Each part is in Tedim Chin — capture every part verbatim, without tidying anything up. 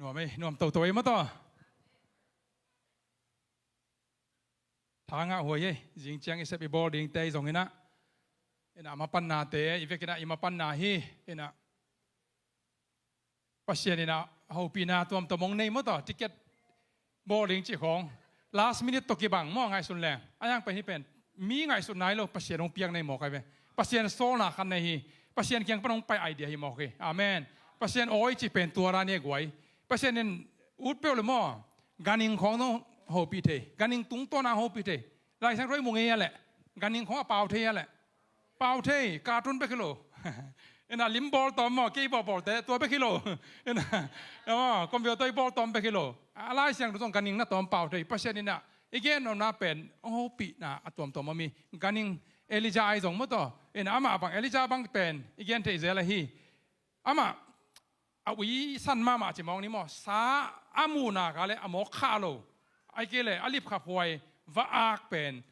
Nuam ei, nuam toto ei maw taw. Tha ngah huai ei, zing ciang i sep i bawl dingte i zong inah, inah a mapannate i vek inah i mapanna hi. Inah Pasian inah hopihna tuamtuam hong nei maw taw, ticket bawl ding cih khawng last minute tawh kibang maw, ngaihsun leng a yang pen hi pen mi ngaihsutna hi lo, Pasian hong piak nei mawk ai ve. Pasian sawlna khat nei hi. Pasian kiang pan hong pai idea hi mawk hi. Amen. Pasian awi cih pen tua dan hi a guai. Pasian in ut peuh le maw, ganhing khawng zong hopih thei, ganhing tungtawn a hopih thei. Laisiangtho i mu ngei a leh, ganhing khawng a pau thei a leh, pau thei, cartoon bek hi lo. Inah lim bawl tawm maw, kei bawl bawlte tua bek hi lo. Inah maw, computer i bawl tawm bek hi lo. A Laisiangtho zong ganhing na tawm pau thei. Pasian inah i gen nopna pen hong hopihna a tuamtuam om hi. Ganhing Elijah ai zong maw taw. Inah amah bang, Elijah bang pen i gen theih zel ahi. Amah a ui san mahmah ci mawk ni maw, sa a muhna ka le a mawk khah lo, ai kei le a lipkhaphuai va-ak pen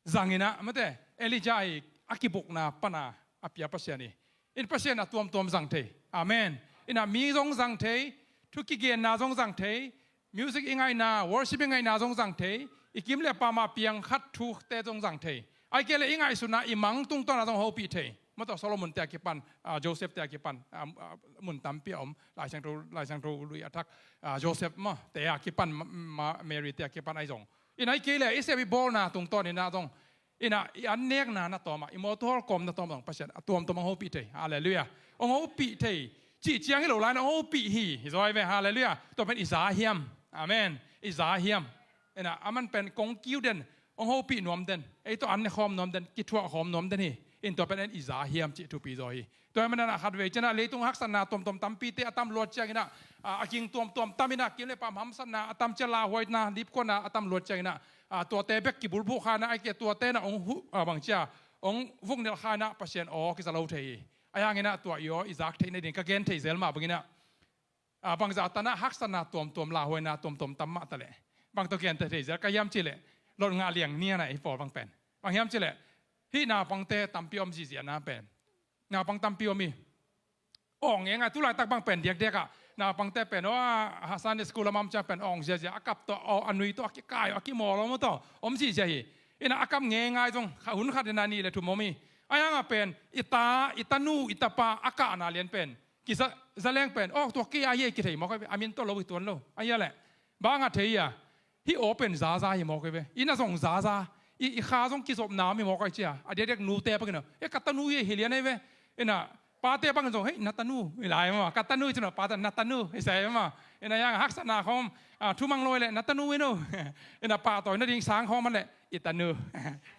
zang inah mate, Elijah i a kibukna pana a pia Pasian hi. In Pasian a tuamtuam zang thei. Amen. Inah mi zong zang thei, thu kigenna zong zang thei, music i ngaihna, worship i ngaihna zong zang thei, i kim le pam a piang khat thute zong zang thei. Ai kei le i ngaihsutna i mang tungtawn a zong hopih thei. Maw taw, Solomon te a kipan, ah, Joseph te a kipan, ah, ah, mun tampi a om, Laisiangtho, Laisiangtho lui a thak, ah, Joseph maw, te a kipan, ma, ma, Mary te a kipan ai zong. Inah ai kei le i sep i bawlna tungtawn inah zong, inah i an nekna na tawm ah, i mawtaw hawl kawm na tawm ah zong Pasian a tuamtuam hong hopih thei. Halleluiah. Hong hopih thei cih ciang hi lo lai, hong hopih hi, hi zaw ai ve. Halleluiah. Tua pen i za hiam? Amen. I za hiam? Inah a man pen kong kiu den, hong hopih nuam den, ei tawh an ne khawm nuam den, kithuah khawm nuam den hi. In tua pen en i za hiam cih thupi zaw hi. Tua hi manin ah khatvei cianah leitung haksatna tuamtuam tampite a tam luat cianginah, a, a ging tuamtuam tam inah, kim le pam hamsatna a tam cia, lauhuaina, lipkuana a tam luat cianginah, a, tuate bek kibulphuh kha inah, ai kei tuate inah hong hu, a, bang cia, hong vuknelh kha inah Pasian aw kiza lo thei hi. Ahi hanginah tua i aw i zak theih nading ka gen thei zel mah banginah, a, bangzah tanah haksatna tuamtuam, lauhuaina tuamtuam tam mah taleh bang tawh genteh thei zel ka hiam cihleh, lot ngah liang nianah i pawl bang pen. Bang hiam cihleh, hih naupangte tampi om zihziahna pen. Naupang tampi om hi. Awng ngengai, tulaitak bang pen diakdiakah naupangte pen, aw, a Sunday school lamam cia pen awng ziazia, a kap tawh, aw, a nui tawh, a kikai, a kimawl om tawh om zihziah hi. Inah a kap ngengai zong kha hun khat inah nih le thum om hi. Ahi hangah pen i ta, i tanu, i tapa a kahna lian pen kiza, za leng pen, aw, tua kei a hi ei kithei mawk a, a min tawh lo hi tuan lo. Ahi a leh bang a thei a, hih aw pen zaza hi mawk hi ve. Inah zong zaza, i, i kha zong kizopna om hi mawk a, i cia a diakdiak nute bangin a, e, ka tanu hi, hi lian ahi ve. Inah pate bangin zong, hei, na tanu hi lai maw, ka tanu hi cin a, pate na tanu hi sai maw. Inah yang haksatna khawm, a, thumang lawi leh na tanu hi no. Inah pahtawi nading sang khawm a leh i tanu,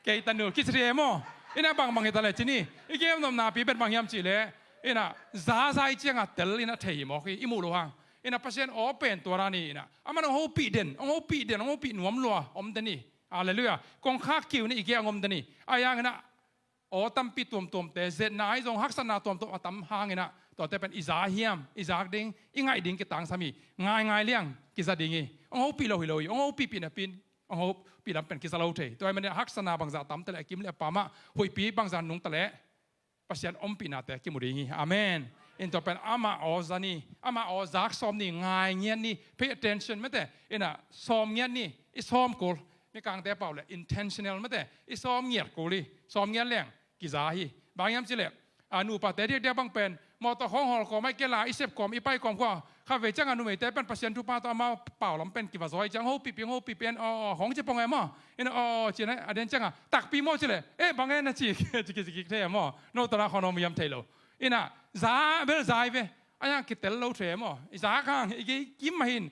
kei tanu kici thei maw. Inah bangbang hi ta leh cin hi, i gen nopna pi pen bang hiam cihleh, inah zaza i ciangah tel inah thei hi mawk hi, i muh loh hang. Inah Pasian aw pen tua dan hi inah, aman hong hopih den, hong hopih den, hong hopih nuam lua om den hi. Halleluiah. Kongkhak kiu inah i gei hong om den hi. Ahi hanginah aw tampi tuamtuamte, zetna ahi zong haksatna tuamtuam a tam hanginah tuate pen i za hiam, i zak ding, i ngaih ding kitangsam hi. Ngaingai liang kiza ding hi. Hong hopih lo hi lo hi, hong hopihpih napi in hong hopih lam pen kiza lo thei. Tua hi manin haksatna bangzah tam taleh, a kim le a pamah huihpi bangzah nung taleh Pasian ompihnate kimu ding hi. Amen. In tua pen amah aw za ni, amah aw zak sawm ni, ngai ngiat ni, pay attention mate. Inah sawm ngiat ni, i sawm kul. Mikangte pau le intentional mate, i sawm ngiat kul hi. Sawm ngiat leng kiza hi. Bang hiam cihleh, a, nupate diakdiak bang pen mawtaw khawng hawl kawm, ai kei la i sep kawm, i pai kawm khua, khatvei ciangah numeite pen Pasian thupha tawh amau pau lam pen kiva zaw hi ciang, hong hopihpih, hong hopihpih en, aw, aw, hong ci pong e maw. Inah aw, aw, ci inah a den ciangah takpi maw cihleh, e, bang e na ci, ci, ci, ci kik thei e maw. No tawh na khawn om hiam thei lo. Inah za bel za hi ve. Ahi hang kitel lo thei e maw. I zak hang i gei kim mah hin,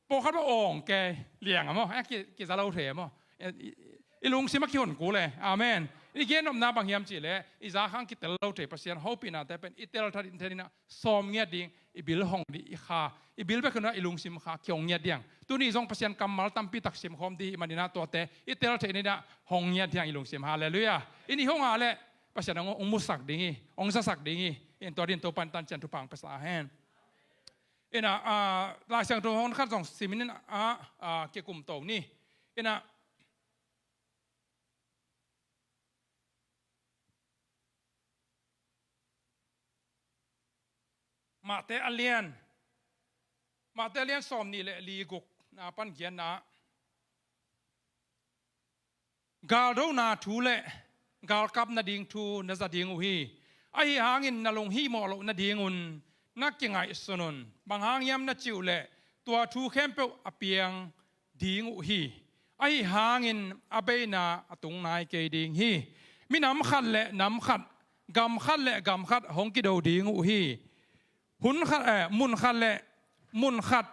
pawlkhat bang awng kei liang a maw, a ki, kiza lo thei a maw. I, i, i lungsim a kihon kul e. Amen. I gen nopna bang hiam cihleh, i zak hang kitel lo thei, Pasian hopihnate pen i tel that in, then inah sawm ngiat ding, i bil hong ding, i kha, i bil bek hi lo inah i lungsim kha kihong ngiat ding. Tuni zong Pasian kammal tampi tak simkhawm ding hi maninah tuate i tel theih inah hong ngiat ding i lungsim. Halleluiah. In i hong a leh Pasian hong, hong musak ding hi, hong zasak ding hi. In tua dingin Topa in tancian thupha hong pia sa hen. Inah, ah, Laisiangtho hun khat zong simin inah, ah, ah, kikum to ni. Inah Matthai a lian Matthai lian sawm nih le li guk na pan giatna ah, galdona thu le galkap nading thu na za ding uh hi. Ahi hangin na lunghihmawh loh nadingun na kingaihsun un. Bang hang hiam na cih uh leh tua thu khempeuh a piang ding uh hi. Ahi hangin a beina a tung nai kei ding hi. Minam khat le nam khat, gam khat le gam khat hong kido ding uh hi. Hun khat, eh, mun khat le mun khat,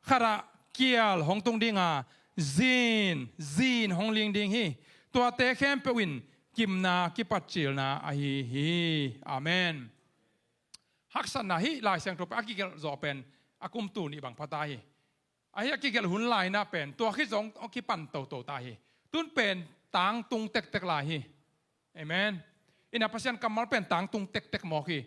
khat ah kial hong tung ding a, zin, zin hong ling ding hi. Tuate khempeuh in gimna kipatcilna ahi hi. Amen. Haksatna hi Lai Siangtho pen a kigelh zawh pen a kum tul nih bang pha ta hi. Ahi a kigelh hun lai-in ah pen tua khit zong a kipan toto ta hi. Tun pen tangtung tektek lai hi. Amen. Ina Pasian kammal pen tangtung tektek mawk hi.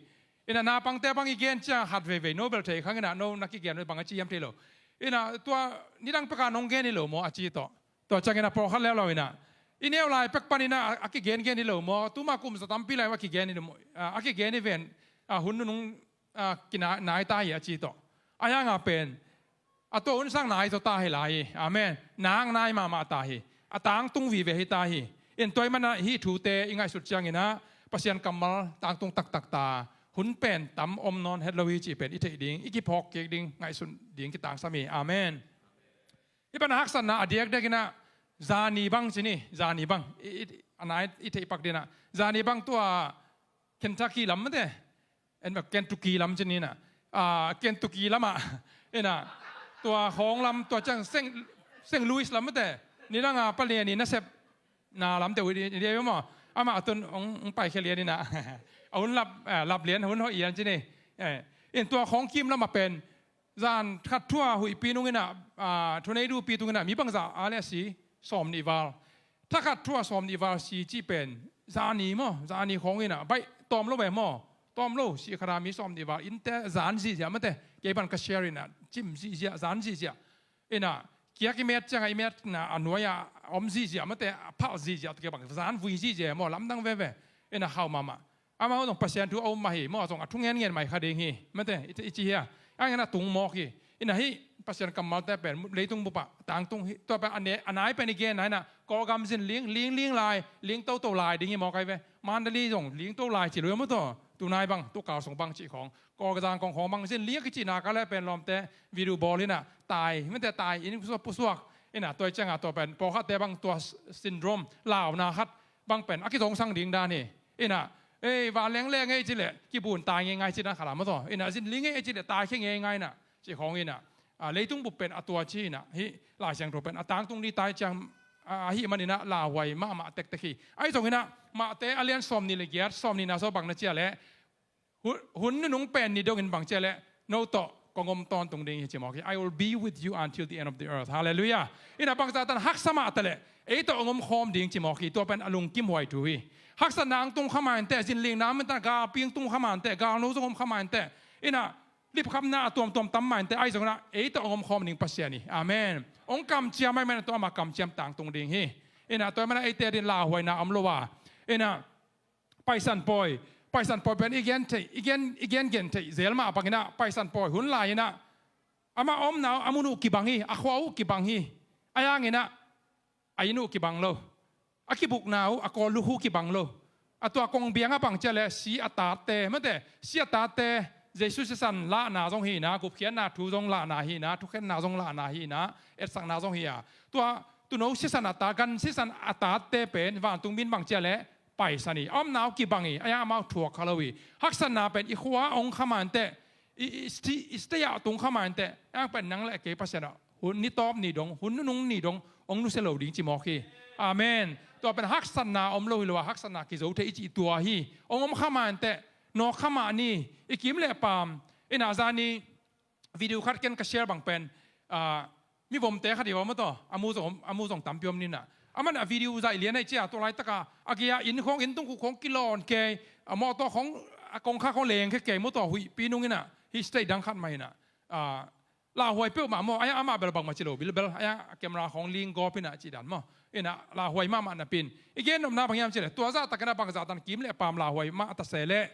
Ina naupangte bang i gen ciang hat veivei no bel thei khang ina no na kigen bang a ci hiam thei lo. Ina tua nidang peka nong gen hi lo maw a ci tawh. Tua ciangin a pawlkhat leuleu ina i neu lai pek panin ah a kigengen hi lo maw? Tuma kum za tampi lai a kigen hi lo maw? A, a kigen hi ven, a, hun nunung, a, kinai ta hi a ci tawh. A hianga pen a tua hun sang nai tawh ta hi lai hi. Amen. Nang nai mahmah ta hi. A tangtung vive hi ta hi. In tua ahih manin ah hih thute i ngaihsut ciangin ah Pasian kammal tangtung taktak ta. Hun pen tam om nawn het lo hi cih pen i theih ding, i kiphawk kik ding, ngaihsun ding kitangsam hi. Amen. Hih pan a haksatna a diakdiak in ah zani bang ci ni, zani bang. I, i, a nai i theih pak ding ah. Zani bang tua Kentucky lam mate. En bang Kentucky lam ci ni na. Ah, Kentucky lam ah. Ina tua khawng lam tua ciang Saint, Saint Louis lam mate. Nidang a palian i nasep na lam te uh i, i, i maw. Amah a tun hong, hong paikhia lian ina. A hun lap, eh, lap lian hun hoih lian ci ni. Eh, in tua khawng kim lam ah pen zan khat thu a huihpi nung ina, ah, thunei duhpi tung ina mi bangzah a le a si sawm nih val. Thakhat thu a sawm nih val si cih pen zani maw, zani khawng ina baih tawm lo ve maw. Tawm lo, si khat a mi sawm nih val, innte zan zihziah mate. Kei bang ka share ina cim zihziah, zan zihziah. Ina kia kimet ciang a i metna a nuai a om zihziah mate, a phalh zihziah, tua kei bang zan vui zihziah maw, lamdang veve. Ina hau mahmah. Amau zong Pasian thu a um mah hi maw, zong a thu ngen ngen mai kha ding hi mate, i, i ci hi a. A ngen a tung mawk hi. Ina hih Pasian kammalte pen leitung bup ah tangtung hi. Tua pen a ne, a nai pen i gen nai na, Kawlgam zin ling, ling, ling lai, ling toto lai ding hi mawk ai ve. Mandalay zong ling to lai ci lo hi maw tua. Tunai bang, tu kal sung bang cih khawng. Kawlgazang kong khawng bang zin ling a kicihna ka le pen lawmte video bawl ina tai, mate tai in pusuak, pusuak. Ina tua ciang a tua pen pawlkhatte bang tua syndrome, launa khat bang pen a kizongsang ding dan hi. Ina, ei, vanleng leng ei ci leh kibun tai ngeingai ci dan khat a maw tua. Ina zin ling ei ci leh tai khia ngeingai na. Ci khawng ina, a, leitung bup pen a tua ci ina, hih Lai Siangtho pen a tangtung ni tai ciang, a, ahih man ina lauhuai mahmah tektek hi. Ahi zong ina, Matthai a lian sawm nih le giat, sawm nihna sawm bang na ci a leh, hun, hun nunung pen ni dongin bang ci a leh, no tawh kong om tawntung ding hi ci mawk hi. "I will be with you until the end of the earth." Hallelujah. Ina bangzah tan haksa mah ta leh, ei tawh hong om khawm ding ci mawk hi. Tua pen a lungkimhuai thu hi. Haksatna hong tung kha mah inteh, zinlingna om inteh, galpi hong tung kha mah inteh, galno zong om kha mah inteh. Ina lipkhapna a tuamtuam tam mah inteh, ahi zongin ah ei tawh hong om khawm ding Pasian hi. Amen. Hong kamciam ahih manin tua ama kamciam tangtung ding hi. Ina tua ahih manin ah eite adingin lauhuaina om lo a. Ina Paisan pawi, Paisan pawi pen i gen theih, i gen, i gen gen theih zel mah bangin ah Paisan pawi hun lai-in ah amah a omna uh, a mun uh kibang hi, a khua uh kibang hi. Ahi hangin ah a inn uh kibang lo. A kibukna uh, a kawlluk uh kibang lo. A tua kong biang a bang ci a leh si a tatte, mate, si a tatte, Jesu sisan lahna zong hi na, gupkhiatna thu zong lahna hi na, thukhenna zong lahna hi na, etsakna zong hi a. Tua tuuno sisan a tat, gan sisan a tatte pen vantung mi in bang ci a leh paisan hi. A omna uh kibang hi, ahi hang amau thuak kha lo hi. Haksatna pen i khua ah hong kha mah inteh, i, i, i state ah tung kha mah inteh, ahi hang pen nang le kei Pasian ah hun ni tawp ni dong, hun nunung ni dong hong nusia lo ding ci mawk hi. Amen. Tua pen haksatna om lo hi lo a, haksatna kizo thei i cih tua hi. Hong om kha mah inteh, nawk kha mah ni, i kim le paam. Ina zani video khat ken ka share bang pen, ah, mi vomte khat hi a om a tua, a mu zong, a mu zong tampi om ni na. Aman a video zaih lian ahi cia, tua laitaka a gei-a inn khawng, inn tungkhuh khawng kilawn kei, a mawtaw khawng, a kongkhak khawng leng khe kei maw tua, huihpi nung ina, hih state dang khat mah ina. Ah, lauhuai peuhmah maw, ahi hang amah bel bangmah ci lo bilbel, ahi hang a camera khawng ling gawp ina cih dan maw. Ina lauhuai mahmah napi in. I gen nopna bang hiam cih leh, tua zahtakin a bangzah tan kim le paam lauhuai mah ta se leh,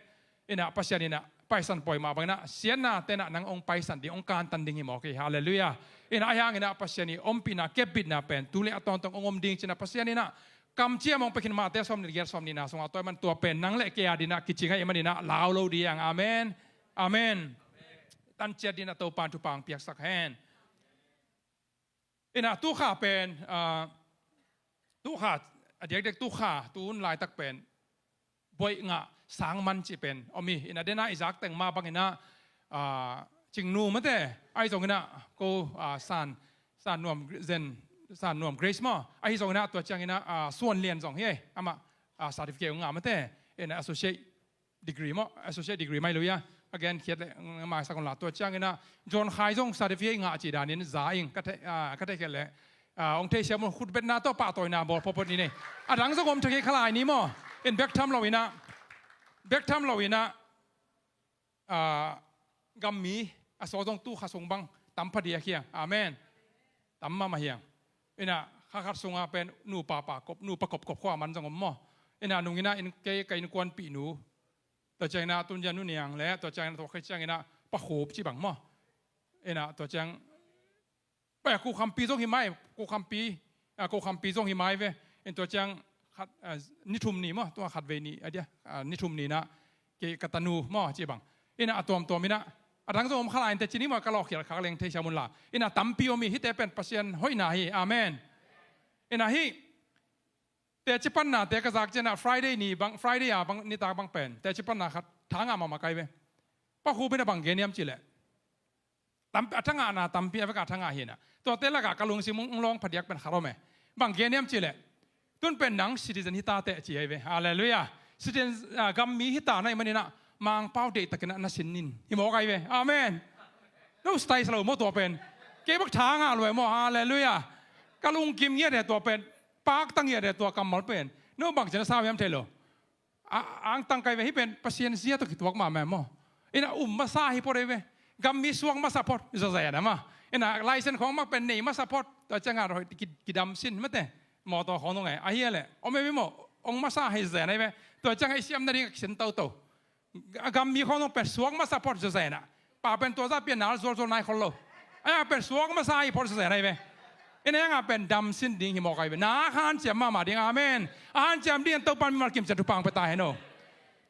ina Pasian ina paisan pawi mah bangin ah, siatna tenah nang hong paisan ding, hong kantan ding hi mawk hi. Halleluiah. Inah ahi hangin ah Pasian i ompihna, kepbitna pen tu le a tawntawng hong om ding ci-in ah Pasian inah kamciam hong pia khin, Mate sawmnih le giat, sawmnihna sungah tua ahih man tua pen nang le kei a dingin ah kicing ahih manin ah lau lo ding. Amen. Amen. Tan ciat dingin ah Topa'n thupha hong piaksak hen. Inah tukha pen, ah, tukha, a diakdiak tukha, tu hun laitak pen buaih ngah sang man cih pen om hi. Inah dena i zak teng mah bangin ah, ah, Cingnu mate, ahi zongin ah ko, ah, San, San Nuam Zen, San Nuam Grace maw, ahi zongin ah tua ciangin ah, ah, Suan Lian zong hi ei, amah, ah, certificate hong ngah mate, inah associate degree maw, associate degree mai lo ia, a gen khiat le, mm, maisak un la. Tua ciangin ah John Khai zong certificate ngah cih danin za ing, ka thei, ah, ka thei khiat le, ah, hong theisiam un, khutbetna tawh pahtawina bawl photphot ni nei. A dang zong om thei kha lai ni maw. In bek tham lo inah, bek tham lo inah, ah, gammi a sawl zong tukha sung bang tam phadiak hiang. Amen. Tam mahmah hiang. Inah kha khat sungah pen nupa pa kop, nupa kopkop khua man zong om maw. Inah nung inah in kei ka innkuanpihnu, tua ciangin ah tun zia Nu Niang le, tua ciangin ah tua khit ciangin ah Pa Khup cih bang maw. Inah tua ciang Pai, Ko Khampi zong hi mai, Ko Khampi, ah, Ko Khampi zong hi mai ve. In tua ciang khat, ah, ni thum ni maw, tua khat vei ni, a dia, ah, ni thum ni inah kei ka tanu maw cih bang. Inah a tuamtuam inah, a dang zong om kha lai inteh ci ni maw, ka lawhkhial khak leng theisiam un la. Inah tampi om hi, hihte pen Pasian hoihna hi. Amen. Inah hih teci pannate ka zak ciangin ah Friday ni bang, Friday a bang, nitak bang pen teci panna khat tha ngah mahmah ka hi ve. Pa Khup inah bang gen hiam cih leh, tam, a tha ngahna tampi, a vek a tha ngah hi inah, tuate lakah ka lungsim hong lawng phadiak pen khat om e. Bang gen hiam cih leh, tun pen nang citizen hi ta teh ci ahi ve. Halleluiah. Citizen, ah, gammi hi ta na hih manin ah Mangpau deihtakin ah na sin in hi mawk ahi ve. Amen. No style sa lo maw tua pen. Kei bek tha ngah lua hi maw. Halleluiah. Ka lungkim ngiat e tua pen. Pakta ngiat e tua kammal pen. No bangci na sa hiam thei lo. A, angtang ka hi ve, hih pen Pasian zia tawh kituak mahmah maw. Inah um masa hi phot ahi ve. Gammi suak masa phot, zazen a maw. Inah license khawng mah pen nei masa phot. Tua ciangah hoih ki, kidam sin mate. Mawtaw khawng nung e. Ahi a leh om e ve maw. Ong masa hi zen ahi ve. Tua ciangah i siam nading a kisin toto. A gammi khawng nung pen suak masa phot zazen a. Pa pen tua zah pian nal zualzual nai khol lo. Ahi a pen suak masa hi phot zazen ahi ve. Inah ahi a pen damsin ding hi mawk ahi ve. Na hanciam mahmah ding. Amen. A hanciam ding in Topa'n mimal kimciat thupha hong pia ta hen aw.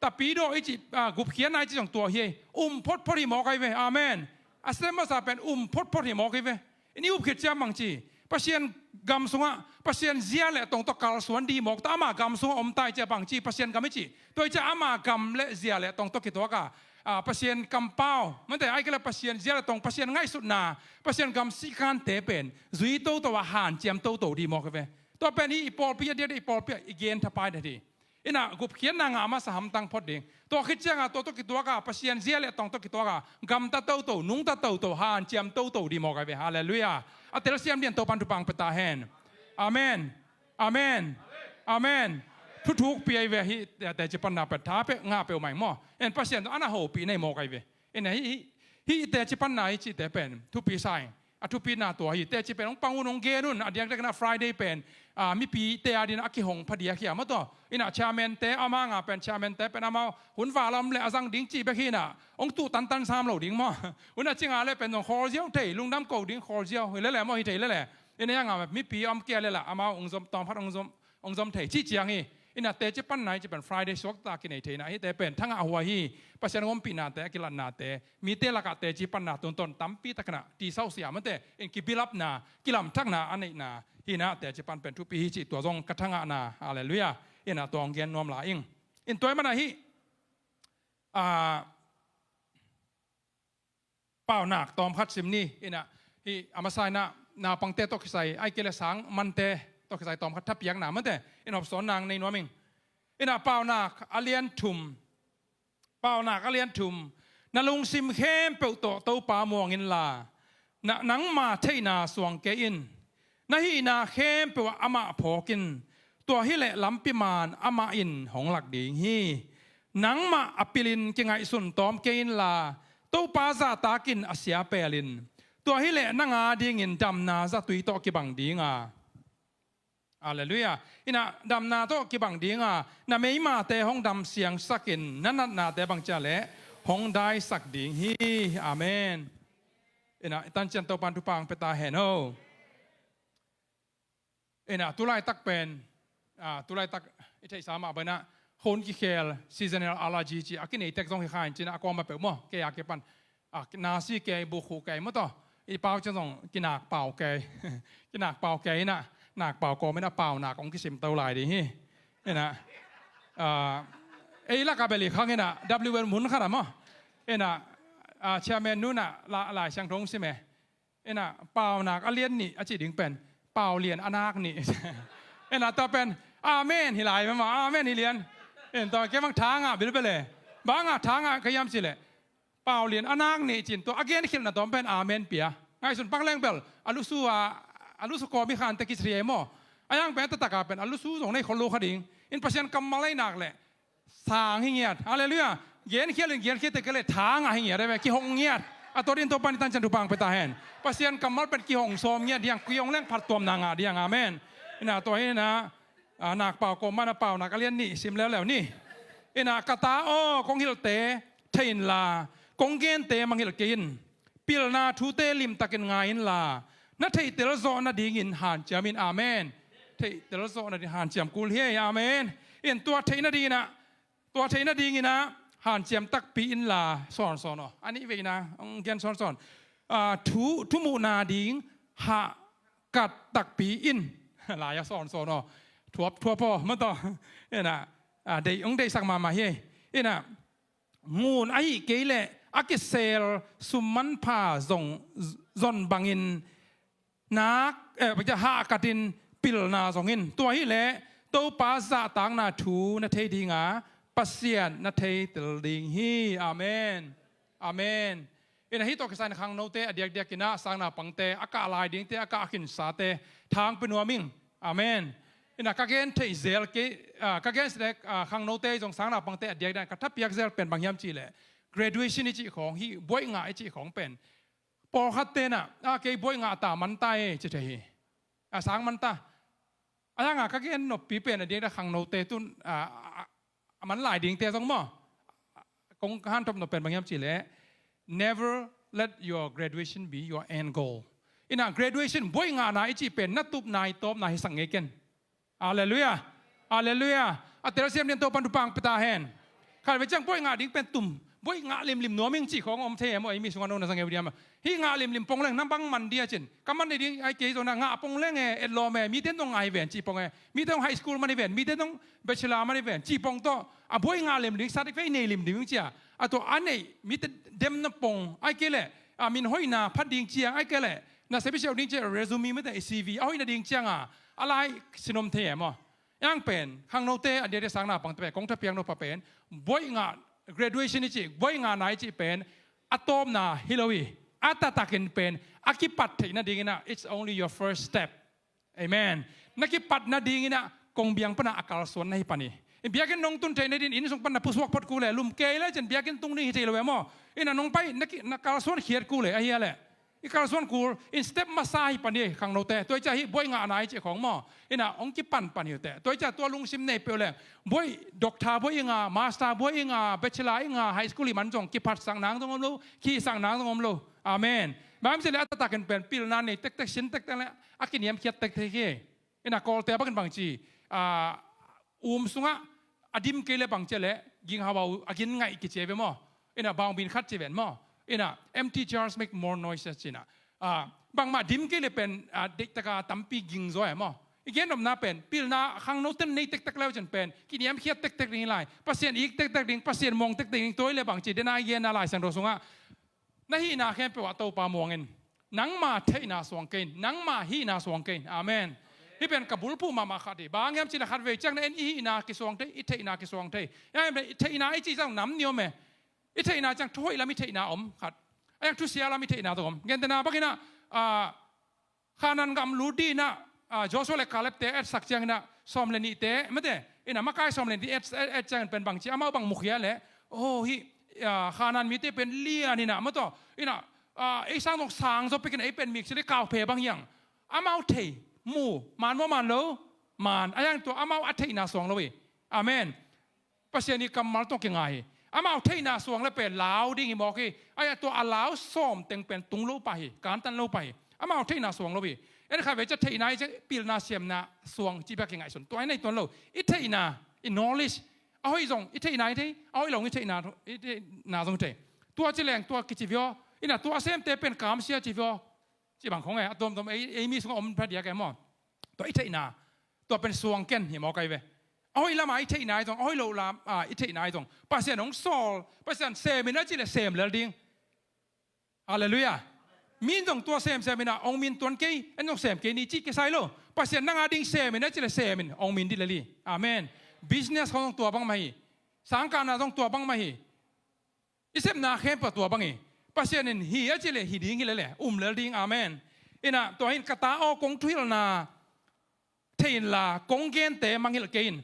Tapidaw i cih, ah, gupkhiatna i cih zong tua hi ei. Um photphot hi mawk ahi ve. Amen. A sem masa pen um photphot hi mawk ahi ve. I nih up khit ciang bangci, Pasian gam sungah Pasian zia le tong tawh kalsuan ding hi mawk ta, ama gam sungah om ta i ciah bangci, Pasian gam i cih. Tua i ciah ama gam le zia le tong tawh kituak a, ah, Pasian kampau mate, ahih kei leh Pasian zia le tong, Pasian ngaihsutna, Pasian gam sikante pen zui toto a hanciam toto ding hi mawk ahi ve. Tua pen hih i pawlpi a diakdiak i pawlpi ah i gen thapai det hi. Inah gupkhiatna ngah masa hamtang phot ding. Tua khit ciangah tua tawh kituak a, Pasian zia le tong tawh kituak a, gamta toto, nungta toto, hanciam toto ding hi mawk ahi ve. Halleluiah. A telsiam dingin Topa'n thupha hong pia ta hen. Amen. Amen. Amen. Thuthukpi ahi ve hih teci panna pen, tha peuh ngah peuhmah ing maw. En Pasian tawh a na hopih na hi mawk ahi ve. Inah hih, hih, hih teci panna i cihte pen thupi sa ing. A thupina tua hi. Teci pen hong pang un, hong gen un. A diakdiakin ah Friday pen, ah, mipite a dingin a kihong phadiak hi a maw tua. Inah chairman-te, ama ngah pen chairman-te pen amau hun val a om leh a zang ding cih bek hi inah, hong tuh tantan sam lo ding maw. Hun a cing a leh pen zong khawl ziau thei, lungdam ko ding khawl ziau hi lele maw, hi thei lele. Inah a ngah mipi a om kei a leh lah amau hong zom, tawmkhat hong zom, hong zom thei cih ciang hi. Inah teci panna i cih pen Friday suakta kinei thei inah hihte pen tha ngah huai hi. Pasian ompihnate, a kilatnate, mite lakah teci panna tungtawn tampi tak inah ti sausia mate, in kibilapna, kilamthakna a neihna hi inah teci pan pen thupi hi cih tua zong ka tha ngahna. Halleluiah. Inah tua hong gen nuam lai ing. In tua ahih manin ah hih, ah, Paunak tawmkhat sim ni. Inah hih a masa inah naupangte tawh kisai, ahih kei leh sang mante tawh kisai tawmkhat thapiakna mate, in hopsawn nang nei nuam ing. Inah Paunak a lian thum, Paunak a lian thum. Na lungsim khempeuh tawh Topa muang inla, na, nangma theihna suang kei in. Na hihna khempeuh ah amah phawk in. Tua hileh lampi man amah in hong lak ding hi. Nangmah a pilin kingaihsun tawm kei inla, Topa zahtakin a sia pelin. Tua hileh nang adingin damna zatui tawh kibang ding a. Halleluiah. Inah damna tawh kibang ding a, na meimate hong dam siangsakin, na natnate bang ciah leh hong daisak ding hi. Amen. Ina, i tancian Topan thupha hong pia ta hen o. Ina, tulaitak pen, ah, tulaitak i theihsa mah bangin ah, hun kikhel, seasonal allergy ci a kinei tek zong hi kha in cin a, a kuama peuh maw, kei a kipan, ah, nasi kei, bukhu kei maw tawh, i pau ciang zong kinak pau kei. Kinak pau kei ina, nak pau kawm ina, pau nak hong kisim to lai ding hi. Ina, ah, ei lak a bel i khang ina, W L mun khat a maw. Ina, ah, chairman nu na, la, Lai Siangtho hong sim e. Ina, Paunak a lian nih a cih ding pen, Pau lian a nak nih. Ina, tua pen, amen hi lai mama, amen hi lian. Ina, tua kei bang thangah bilbel e. Bangah thangah ka hiam cih leh, Pau lian a nak nih cin tua a genkhialhna tua pen amen pia. Ngaihsun pak leng bel, a lusu a, a lusu kawm i khante kithria maw. A hiang pen a taktak a pen, a lusu zong nei khol lo kha ding. In Pasian kammal ei nak leh sang hi ngiat. Halleluiah. Genkhial in genkhial te kei leh thangah hi ngiat, a ve, kihong ngiat. A tua dingin Topan i tancian thupha hong pia ta hen. Pasian kammal pen kihong sawm ngiat ding, kihong leng phattuamna ngah ding. Amen. Ina, tua hi ina, ah, nak pau kawm mana, Paunak a lian nih sim leuleu ni. Ina, ka ta aw, kong hilhte thei inla, kong gente mangngilh kei in. Pilna thute limtakin ngai inla, na theihtel zawh nadingin hanciam in. Amen. Theihtel zawh nading hanciam kul hi. Amen. In tua theih nadingin ah, tua theih nadingin ah hanciam takpi inla, sawnsawn aw. A nih veina hong gen sawnsawn. Ah, thu, thumuhna ding hahkat takpi in. Lai-ah sawnsawn aw. Thuap, thuap aw, maw tawh. Ina, ah, deih, hong deihsak mahmah hi. Ina, ngun ahih kei leh a kisel sum manpha zong, zon bangin nak, eh, hahkatin pilna zongin. Tua hileh Topa zahtakna thu na thei dinga, Pasian na theitel ding hi. Amen. Amen. Ina, hih tawh kisai in khangnote a diakdiak ina, sangnaupangte, a kah lai dingte, a kah a khinsate, thang pia nuam ing. Amen. Ina, ka gen theih zel kei, ah, ka gen sile, ah, khangnote zong sangnaupangte a diakdiak ka thapiak zel pen bang hiam cih leh, graduation i cih khawng, hih buaih ngah i cih khawng pen, pawlkhatte na, ah, kei buaih ngah ta, man ta e, ci thei hi. A sang man ta. A hiang a ka gen noppi pen a diakdiak khangnote tun, ah, ah, a man lai dingte zong maw, kong hanthot nop pen bang hiam cih leh, never let your graduation be your end goal. Ina, graduation, buaih ngahna i cih pen na tupna, i tawpna hisak ngei ken. Halleluiah. Halleluiah. A telsiam dingin Topan thupha hong pia ta hen. Khatvei ciang buaih ngah ding pen tum, buaih ngah limlim nuam ing cih khawng om thei e maw, ei mi sungah nong na zang e uh diam a. Hih ngah limlim pong leng na bang man dia cin, ka man nei ding ai kei zong na, ngah pong leng e, etlawm e, mite in zong ngah hi ven cih pong e, mite in zong high school man hi ven, mite in zong bachelor man hi ven cih pong tawh, a buaih ngah lim ding, certificate nei lim ding cia. A tua a neih mite demna pong ai kei leh, a min hoihna phat ding ciang ai kei leh, na sepisiau ding cia, resume mite i C V a hoihna ding cianga a lai sin om thei e maw. Hiang pen khangnote a diakdiak sangnaupangte pen kong thapiak nop a pen, buaih ngah, graduation i cih, buaih ngahna i cih pen a tawpna hi lo hi. A taktakin pen a kipat theih nadingin ah, it's only your first step. Amen. Na kipat nadingin ah kong biang pana a kalsuan na hi pan hi. Biakinn nong tun theih nadingin inn sung pan na pusuak phot kul e, lum kei le cin biakinn tung ding hi thei lo e maw. Ina, nong pai na ki, na kalsuan khiat kul e, a hia leh i kalsuan kul in step masa hi pan hi khangnote. Tua i cia hih buaih ngahna i cih khawng maw, ina, hong kipan pan hi uh teh. Tua i cia tua lungsim nei peuh leh, buaih, doctor buaih i ngah, master buaih i ngah, bachelor i ngah, high school i man zong kiphatsak nang zong om lo, khihsak nang zong om lo. Amen. Bang hiam cih leh a taktakin pen pilna nei tektek, sin tektek leh a kiniamkhiat tektek hi. Ina, Kawlte a bakin bang ci, ah, um sungah a dim kei leh bang ci a leh, ginghau a gin ngaih kici a ve maw. Ina, baungbin khat ci ven maw. Ina, empty jars make more noises ci ina. Ah, bangmah dim kei leh pen, ah, deihtak a tampi ging zaw e maw. I gen nopna pen, pilna khangnote in nei tektek le uh cin pen kiniamkhiat tektek ding hi lai. Pasian it tektek ding, Pasian muang tektek ding, tua hi leh bang ci, den a i genna Lai Siangtho sungah, na hihna khempeuh ah Topa muang in, nangma theihna suang kei in, nangma hihna suang kei in. Amen. Hih pen ka bulphuh mahmah khat hi. Bang hiam cih leh khatvei ciang na en i hihna kisuang thei, i theihna kisuang thei. Hiam, i theihna i cih ciang nam ni om e. I theihna ciang thuhoih lam i theihna om khat, a hiang thusia lam i theihna zong om. Gentehna bangin ah, ah, Kanaan gam lut dingin ah, ah, Joshua le Caleb te etsak ciangin ah, sawm le nihte, mate, ina, makai sawm le nih et, et, et ciangin pen bang ci, amau bang mukhia leh, oh, hih, ah, Kanaan mite pen lian hi ina, maw tawh, ina, ah, ei sang zong sang zaw pek in, ei pen mik ci leh kauphe bang hiang. Amau thei, mu, man maw man lo, man, a hiang tua amau a theihna suang lo hi. Amen. Pasian i kammal tawh kinga hi. Amau theihna suang le pen lau ding hi mawk hi. Ai, a tua a lau sawm teng pen tung lo pah hi, kantan lo pah hi. Amau theihna suang lo hi. En khat vei ciah theihna i ciah pilna siamna suang cih bek i ngaihsun. Tua i nei tuan lo. I theihna, i knowledge, a hoih zong i theihna i thei, a hoih lo i theihna, i theihna zong i thei. Tua ci leng tua kici vio. Ina tua a semte pen kamsia ci vio. Ci bang khong e, a tuamtuam ei, ei mi sungah om phadiak e maw. Tua i theihna, tua pen suang ken hi mawk ai ve. A hoih lamah i theihna i zong, a hoih loh lamah i theihna i zong, Pasian hong sawl, Pasian sem in a cih leh sem lel ding. Halleluiah. Min zong tua semsem in ah hong min tuan kei, en zong sem kei ni cih kisai lo. Pasian nang a ding sem in a cih leh sem in hong min dih lel hi. Amen. Business khong zong tua bang mah hi. Sangkahna zong tua bang mah hi. I sepna khempeuh tua bang hi. Pasian in hi a cih leh hi ding hi lel e, um lel ding. Amen. Ina tua hi in ka ta aw, kong thuhilhna thei inla, kong gente mangngilh kei in.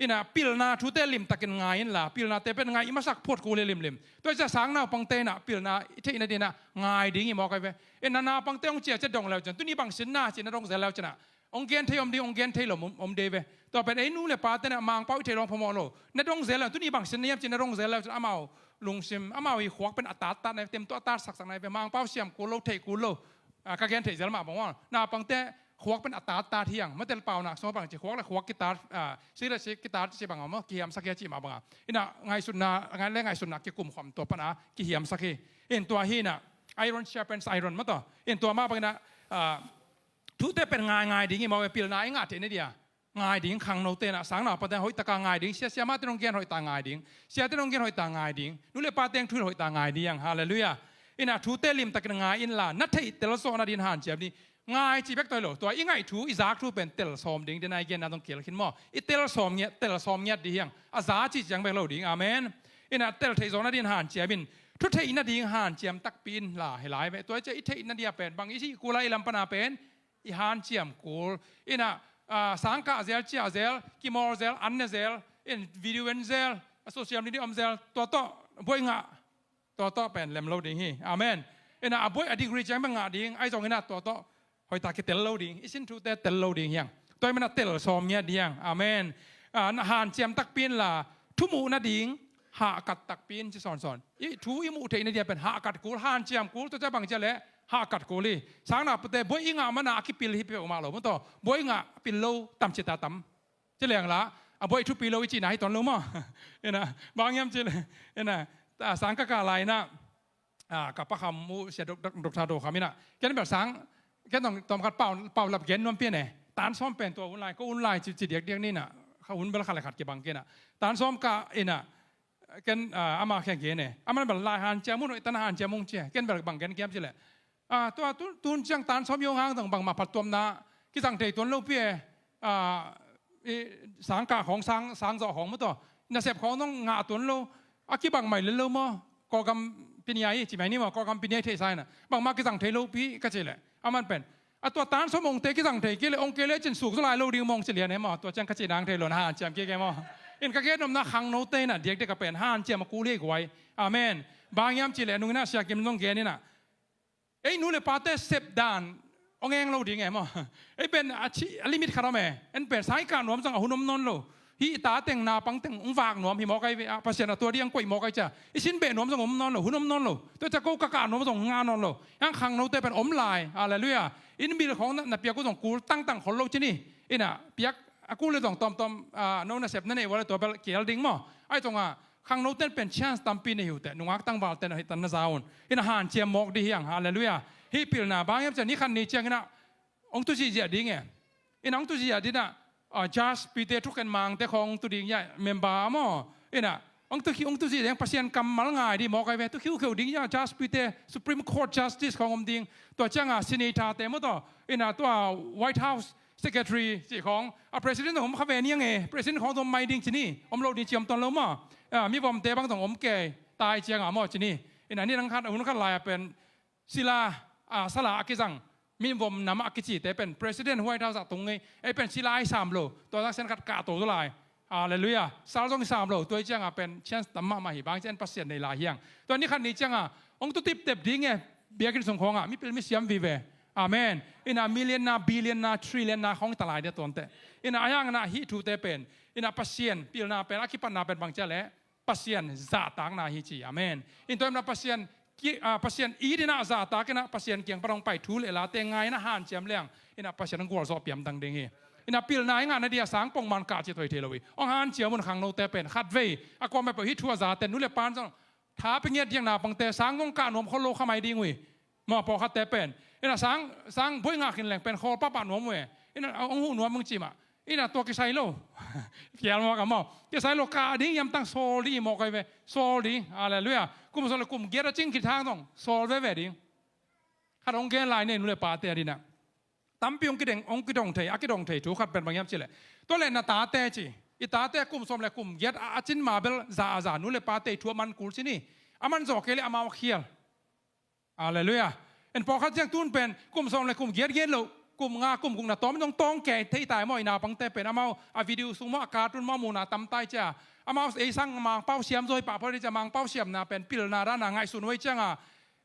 Ina pilna thute limtakin ngai inla, pilnate pen ngai i masak phuat kul hi limlim. Tua i ciah sang naupangte ina pilna i theih nading ina ngai ding hi mawk ai ve. Ina naupangte hong ciah ciah dong leu cin, tuni bang sin na ci na dong zel leu cin ah, hong gen thei om ding, hong gen thei lo om, om ding ve. Tua pen ei nu le pate na Mangpau i theih lawng phamawh lo. Na dong zel leu, tuni bang sin na hiam ci na dong zel leu cin amau lungsim, amau i khuak pen a tattat na, tem tua a tatsaksak na ve. Mangpau siam kul lo, theih kul lo. Ah, ka gen theih zel mah bang ua. Naupangte khuak pen a tattat hi hang. Matel pau nak sung bang ci khuak le khuak kitat, ah, sik le sik kitat ci bang a maw, kihiamsak hi a ci mah bang a. Ina ngaihsutna, ngai le ngaihsutna kikum khawm tua pan a kihiamsak hi. In tua hi ina iron sharpens iron maw tua. In tua mah bang ina, ah, thute pen ngai ngai ding hi mawk e, pilna i ngah theih na dia. Ngai ding, khangnote na, sang naupangte hoih taka ngai ding, sia siamate nong gen hoih ta ngai ding, siate nong gen hoih ta ngai ding, nu le pate thuhilh hoih ta ngai ding. Halleluiah. Ina thute limtakin ngai inla, na theih tel zawh nading hanciam ding. Ngai ci bek tua hi lo, tua i ngaih thu, i zak thu pen tel sawm ding, den a i genna zong kiel khin maw. I tel sawm ngiat, tel sawm ngiat ding hi hang. A za ci ciang bek lo ding. Amen. Ina tel theih zawh nading hanciam in, thu theih nading hanciam takpi inla hi lai ve. Tua i ciah i theih nadia pen bang i cih kul a, i lam pana pen i hanciam kul. Ina, ah, sangkah zel, ciah zel, kimawl zel, an ne zel, in video en zel, a social media om zel, tua tawh buai ngah, tua tawh pen lem lo ding hi. Amen. Ina a buai a degree ciang bek ngah ding, ai zong ina tua tawh hoih ta kitel lo ding, i sin thute tel lo ding hi hang. Tua i mana tel sawm ngiat ding hi hang. Amen. Ah, na hanciam takpi inla, thu muh nading hahkat takpi in ci sawnsawn. I thu i muh theih nadia pen hahkat kul, hanciam kul, tua ciah bang ciah leh hahkat kul hi. Sang naupangte buai i ngah mana a kipil hi peuhmah lo maw tua. Buai ngah pil lo tam ci ta tam. Ci leng la, a buai thupi lo i cihna hi tuan lo maw. Ina, bang hiam cih leh, ina, ah, sang ka kah lai ina, ah, ka Pa Kham uh, sia Dok-, Dok-, Doctor Do Kham ina. Ken bel sang, ken tawm, tawm khat pau, pau lap gen nuam pian e. Tan sawm pen tua hun lai, ko hun lai ci, ci diakdiak ni ina. Kha hun bel khat le khat kibang kei ina. Tan sawm kah ina, ken, ah, ama kiang gen e. Aman bel lai hanciam un, i tan hanciam un ci e. Ken bel bang gen kiam cih leh, ah, tua tu, tun ciang tan sawm i hong hang zong bangmah phattuamna kizang thei tuan lo pi e. Ah, i, sangkah khawng, sang, sang zawh khawng maw tua. Nasep khawng zong ngah tuan lo. A kibang mai lel lo maw. Kawlgam pinia i ci mai ni maw, Kawlgam pinia i theihsa ina. Bangmah kizang thei lo pi ka cih leh, aman pen, a tua tan sawm hong te kizang thei kei leh, hong kei leh cin suk zaw lai lo ding mawng ci lian e maw. Tua ciang ka cih nang thei lo na, hanciam kei kei maw. In ka gen nopna khangnote ina diakdiak a pen hanciam a kul hi guai. Amen. Bang hiam cih leh nung ina Sia Kim zong gen ina, ei nu le pate sep dan hong eng lo ding e maw. Ei pen a ci, a limit khat om e. En pen sang i kah nuam zong a hun om nawn lo. Hih i ta teng, naupang teng hong vak nuam hi mawk ai ve, ah, Pasian a tua ding hong koih mawk ai cia. I sin beh nuam zong om nawn lo, hun om nawn lo. Tua cia ko ka kah nuam zong ngah nawn lo. Hang khangnote pen om lai. Halleluiah. Innbil khawng na, na piak uh zong kul tangtang khol lo ci ni. Ina piak a kul le zong tawmtawm, ah, no nasep na neih uh a le tua bel kial ding maw. Ai zong a khangnote pen chance tampi nei hi uh teh, nungak tangvalte na hih tan na za un. Ina hanciam mawk ding hi hang. Halleluiah. Hih pilna bang hiam cia ni khat ni ciang ina hong tu zihziah ding e. Ina hong tu zihziah ding ina, ah, judge pite, thukhen mangte khawng tu ding ia, member maw. Ina hong tu khi, hong tu zih ding, Pasian kammal ngai ding mawk ai ve. Tu khiukheu ding ia, judge pite, Supreme Court Justice khawng om ding. Tua cianga senator te maw tua. Ina tua White House Secretary cih khawng, a president zong om kha ve niang e, president khawng zong om mai ding ci ni, om lo ding ci om tuan lo maw. Ah, mivomte bang zong om kei, tai cianga maw ci ni. Ina ni nang khat, hun khat lai-a pen sila, ah, sala a kizang, mivom nam a kicite pen president White House ah tung ngei, ei pen sila i sam lo, tua zak sian khat kah to zaw lai. Halleluiah. Sal zong i sam lo, tua i cianga pen chance tam mahmah hi, bang cian Pasian nei lai hiang. Tua ni khat ni cianga hong tu tiptep ding e, biakinn sung khawngah mipil misiam vive. Amen. Ina million na, billion na, trillion na khawng ta lai dia tuante. Ina a hiang na hih thute pen, ina Pasian pilna pen, a kipatna pen bang cia leh Pasian zahtakna hi ci. Amen. In tua hi mah Pasian ki- ah, Pasian it in ah zahtak in ah Pasian kiang pan hong pai thu le late ngai in ah hanciam leng in ah Pasian hong gualzawh piamtang ding hi. In ah pilna i ngahna dia sang pongman kah ci thei thei lo hi. Hong hanciam un khangnote pen khatvei a kuamah peuh hih thu a zate nu le pa in zong tha pia ngiat ding, naupangte sang zong kah nuam khol lo kha mai ding uh hi. Maw, pawlkhatte pen in ah sang, sang buai ngah khin leng pen khawl pahpah nuam uh hi. In ah hong huh nuam hong ci mah. In ah tua kisai lo. Phial mawk a maw. Kisai lo, kah ding hiam tang sawl ding hi mawk ahi ve. Sawl ding. Halleluiah. Kum sawm le kum giat a cing khit hang zong sawl veve ding. Khat hong gen lai ni, nu le pate a ding ah. Tampi hong kideng, hong kidong thei, a kidong thei thu khat pen bang hiam cih leh, tua leh na tate ci, i tate kum sawm le kum giat a, a cin ma bel za a za, nu le pate i thu a man kul ci ni. A man zaw kei leh amau a khial. Halleluiah. En, pawlkhat ciang tun pen kum sawm le kum giat gen lo, kum nga kum guk na tawm dong tawng kei thei tai maw, i naupangte pen amau a video sung maw, a cartoon maw mu na tam tai cia. Amau ei sang Mangpau siam zaw hi pah phot hi cia, Mangpau siamna pen pilna dan a ngaihsun uh hi ciang a,